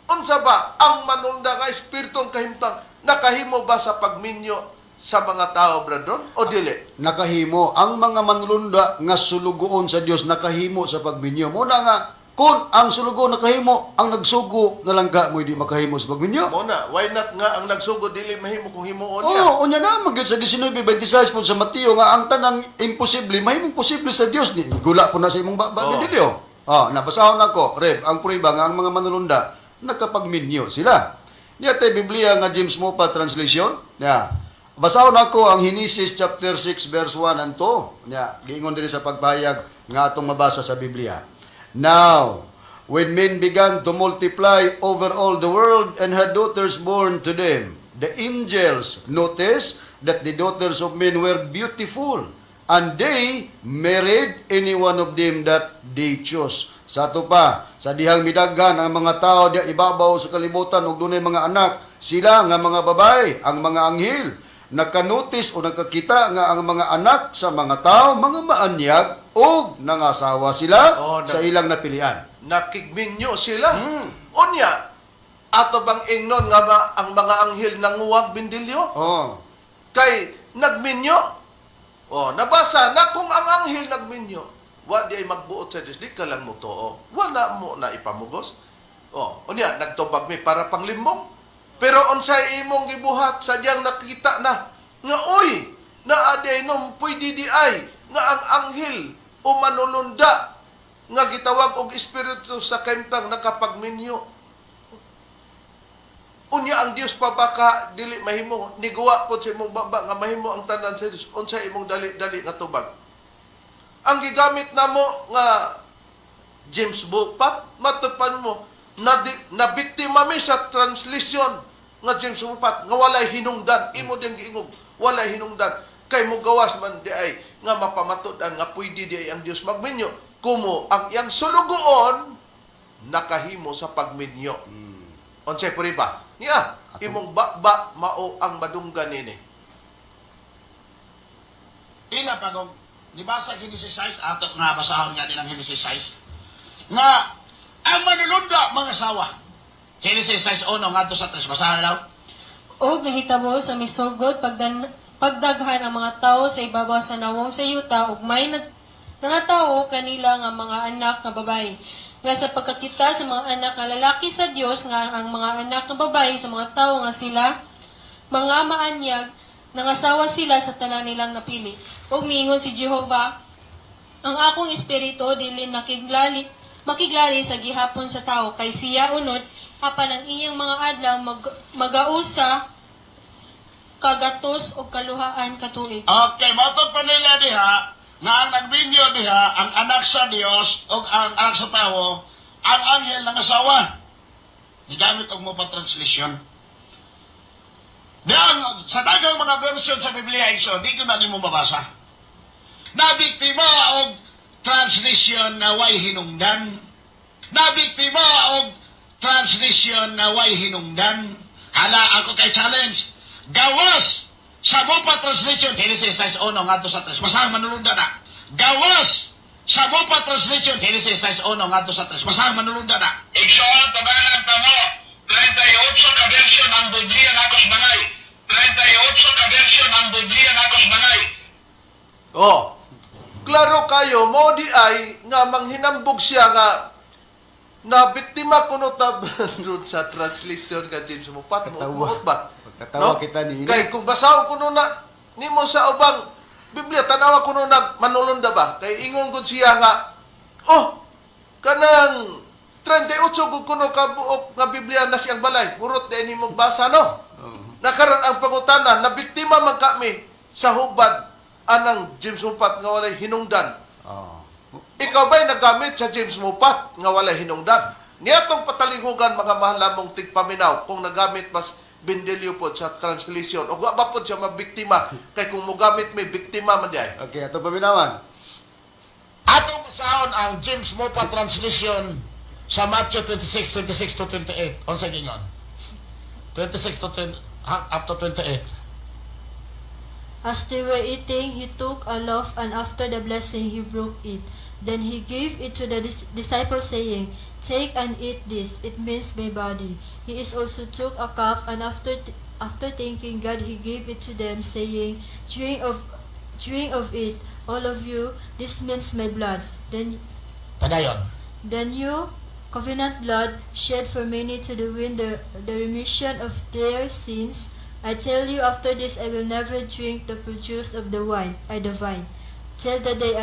Unsa ba ang manunda nga espiritu ang kahimtang nakahimo ba sa pagminyo sa mga tao, brethren, o dili? Nakahimo ang mga manlunda nga sulugoon sa Dios, nakahimo sa pagminyo. Mo na nga kung ang sulugoon nakahimo, ang nagsugo na lang ka mo di makahimo sa pagminyo. Mo na, why not nga ang nagsugo dili mahimo kung himuon niya? Oh, unya na magyud sa 19:26 po sa Mateo nga ang tanan imposible mahimong posible sa Dios. Ni gula po na sa imong baba Oh. oh. Dilio. Oh, nabasahon nako, Reb, ang prueba nga ang mga manulunda nakapagminyo sila. Niya tay Biblia nga James Mopa translation. Nya. Basahon nako ang Genesis chapter 6 verse 1 and 2. Nya, giingon diri sa pagpahayag nga atong mabasa sa Biblia. Now, when men began to multiply over all the world and had daughters born to them, the angels noticed that the daughters of men were beautiful, and they married any one of them that they chose. Sa ato pa, sa dihang midaghan ang mga tao diya ibabaw sa kalibutan ug dunay mga anak, sila nga mga babae, ang mga anghel, nakanotice o nakakita nga ang mga anak sa mga tao mga maanyag ug nangasawa sila Oh, sa ilang napilian. Nakigminyo sila. Unya, ato bang ingnon nga ba ang mga anghel nanguwag bindilyo? Oh. Kay nagminyo. Oh, nabasa na kung ang anghel nagminyo, wa di ay magbuot sa Dios, di ka lang mo tuo. Wala mo na ipamugos. Oh, unya nagtubag mi para panglimbong. Pero unsay imong gibuhat sa diyang nakita na nga uy, naa di ay nom pwede di ay nga ang anghel o manulunda nga gitawag og espiritu sa kahimtang nakapagminyo. Unya ang Dios pa baka dili mahimo niguwa pod sa imong baba nga mahimo ang tanan sa Dios, unsa imong dali-dali nga tubag? Ang gigamit namo nga James Bupat, matupan mo na nabiktima mi sa translation nga James Bupat nga walay hinungdan. Imo din giingog walay hinungdan kay mo gawas man di ay nga mapamatud-an nga pwede di ay ang Dios magminyo kumo ang iyang sulugoon nakahimo sa pagminyo. Unsay puriba niya imong baba mao ang madunggan nini. Ila pa kung nibasa Genesis 6, ato nga basahon nga din ang Genesis 6, nga ang manulunda mga sawa. Genesis 6, 1 ngadto sa 3, basahan daw. Og nahitabo sa misugod pagdaghan ang mga tawo sa ibabaw sa nawong sa yuta ug may nangatawo kanila nga mga anak nga babayi. Nga sa pagkakita sa mga anak nga lalaki sa Dios nga ang mga anak nga babayi sa mga tawo nga sila mga maanyag, nangasawa sila sa tanan nilang napili. Ug niingon si Jehova, ang akong espiritu dili nakiglali makiglali sa gihapon sa tawo kay siya unod apan ang iyang mga adlaw magausa kagatos og kaluhaan ka tuig. Okay, mautod pa nila diha nga ang nagbinyo diha ang anak sa Dios o ang anak sa tawo, ang anghel ng asawa. Gigamit og mo pa translation. Diyan, sa daghang mga version sa Biblia, Igso, di ko na nimo mabasa. Nabiktima og translation na way hinungdan. Nabiktima og translation na way hinungdan. Hala, ako kay challenge. Gawas sa Mopa Translation, Genesis 6.1 ngadto sa 3. Basahan manulunda na. Gawas sa Mopa Translation, Genesis 6.1 ngadto sa 3. Basahan manulunda na. Igsoon, pagalan pa mo. 38 ka version ang Biblia ng Akos Manay. 38 ka Oh. Klaro kayo mo di ay nga manghinambog siya nga na biktima kuno ta dun sa translation ka James Moffat mo Katawa. ba? Pagkatawa kita ni ini. Kay kung basahon kuno na nimo sa ubang Biblia, tanawa kuno na manulunda ba? Kay ingon gud siya nga, oh, kanang 38 gud kuno ka buok nga Biblia na siyang balay. Murot di nimo basa, no? Nakaron ang pangutana, na biktima man kami sa hubad anang James Moffat nga walay hinungdan. Oh. Ikaw ba'y nagamit sa James Moffat nga walay hinungdan? Niatong patalinghugan, mga mahal namong tigpaminaw, kung nagamit mas Bendelio po sa translation o wa ba po siya mabiktima, kay kung mogamit may biktima man di ay. Okay, ato paminawan. Atong basahon ang James Moffat translation sa Matthew 26, 26 to 28. Unsa gingon? 26 to 20, up to 28. As they were eating, he took a loaf, and after the blessing, he broke it. Then he gave it to the disciples, saying, "Take and eat this, it means my body." He is also took a cup, and after thanking God, he gave it to them, saying, Drink of it, all of you, this means my blood." Then Padayon. The new covenant blood shed for many to the win the remission of their sins. I tell you, after this I will never drink the produce of the vine, till the day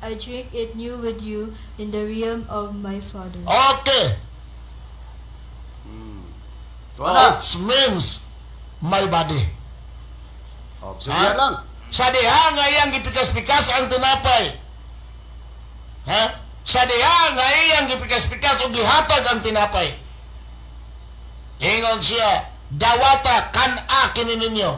I drink it new with you in the realm of my Father. Okay. Tuwa na. It means my body. Oh, sige lang. Sa diha nga iyang gipikas-pikas ang tinapay. Ha? Sa diha nga iyang gipikas-pikas o gihatag ang tinapay. Ingon siya, "Dawata, kan-a kini ninyo.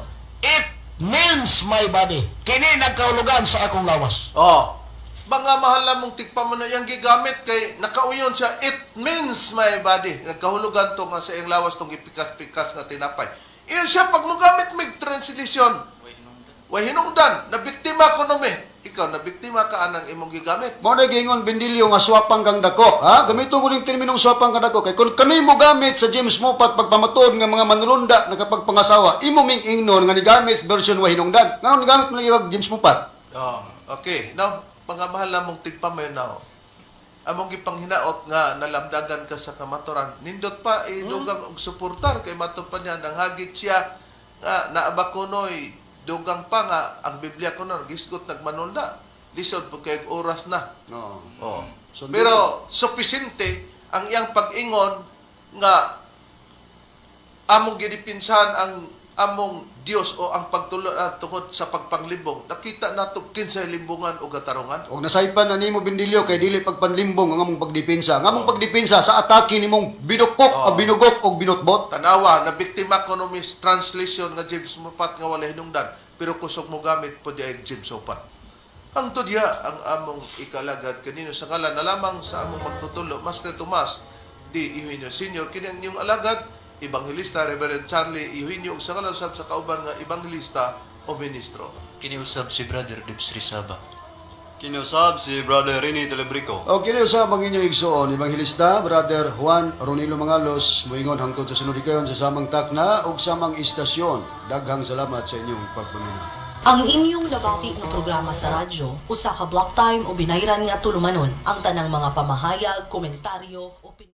It means my body." Kini nagkaulugan sa akong lawas. Oh. Mga mahal namong tigpaminaw, yung gigamit kay nakauyon siya, "It means my body." Nagkahulugan to nga sa iyang lawas tong gipikas-pikas nga tinapay. Iyon siya pag mogamit mig translation, way hinungdan, na biktima ko no me. Ikaw na biktima ka anang imong gigamit. Mao na giingon Bendilio nga swapang kang dako, ha? Gamiton ko ning terminong swapang kang dako kay kung kami mo gamit sa James Moffat pagpamatuod nga mga manulunda nakapagpangasawa, imo ming ingnon nga nigamit version wa hinungdan. Nganong nigamit mo lagi kag James Moffat? Oh, okay. Now, mga mahal namong tigpaminaw, among gipanghinaot nga nalamdagan ka sa kamaturan. Nindot pa idugang og suportar kay mato pa niya nanghagit siya nga naaba kunoy dugang pa nga ang Biblia kuno gisgot nagmanulda. Lisod pud kay oras na. No. Oh. So, Pero supisinte ang iyang pag-ingon nga among gidipinsahan ang among Dios o ang pagtulo tungod sa pagpanglibong. Nakita nato kinsay limbungan o katarungan. Og nasaypan na nimo, Bendilio, kay dili pagpanlimbong ang among pagdepensa. Ang among pagdepensa sa atake nimong binukok, Oh. o binugok og binutbot. Tanawa, na biktima ko no mis translation nga James Moffat nga wala hinungdan, pero kusog mo gamit po di ay James Moffat. Ang tudya ang among ikalagad kanino sa ngalan na lamang sa among magtutulo, Master Tomas D. Eugenio Senior, kini ang inyong alagad, Evangelista Reverend Charlie Eugenio, ug sa ngalan usab sa kauban nga evangelista o ministro. Kiniusab si Brother Dibs Rizaba. Kiniusab si Brother Rene Telebrico. O kini usab ang inyong igsoon, Evangelista Brother Juan Ronilo Mangalos, moingon hangtod sa sunod higayon sa samang takna ug samang istasyon. Daghang salamat sa inyong pagpaminaw. Ang inyong nabati nga programa sa radyo, usa ka block time o binayran nga tulumanon. Ang tanang mga pamahayag, komentaryo, opinyon.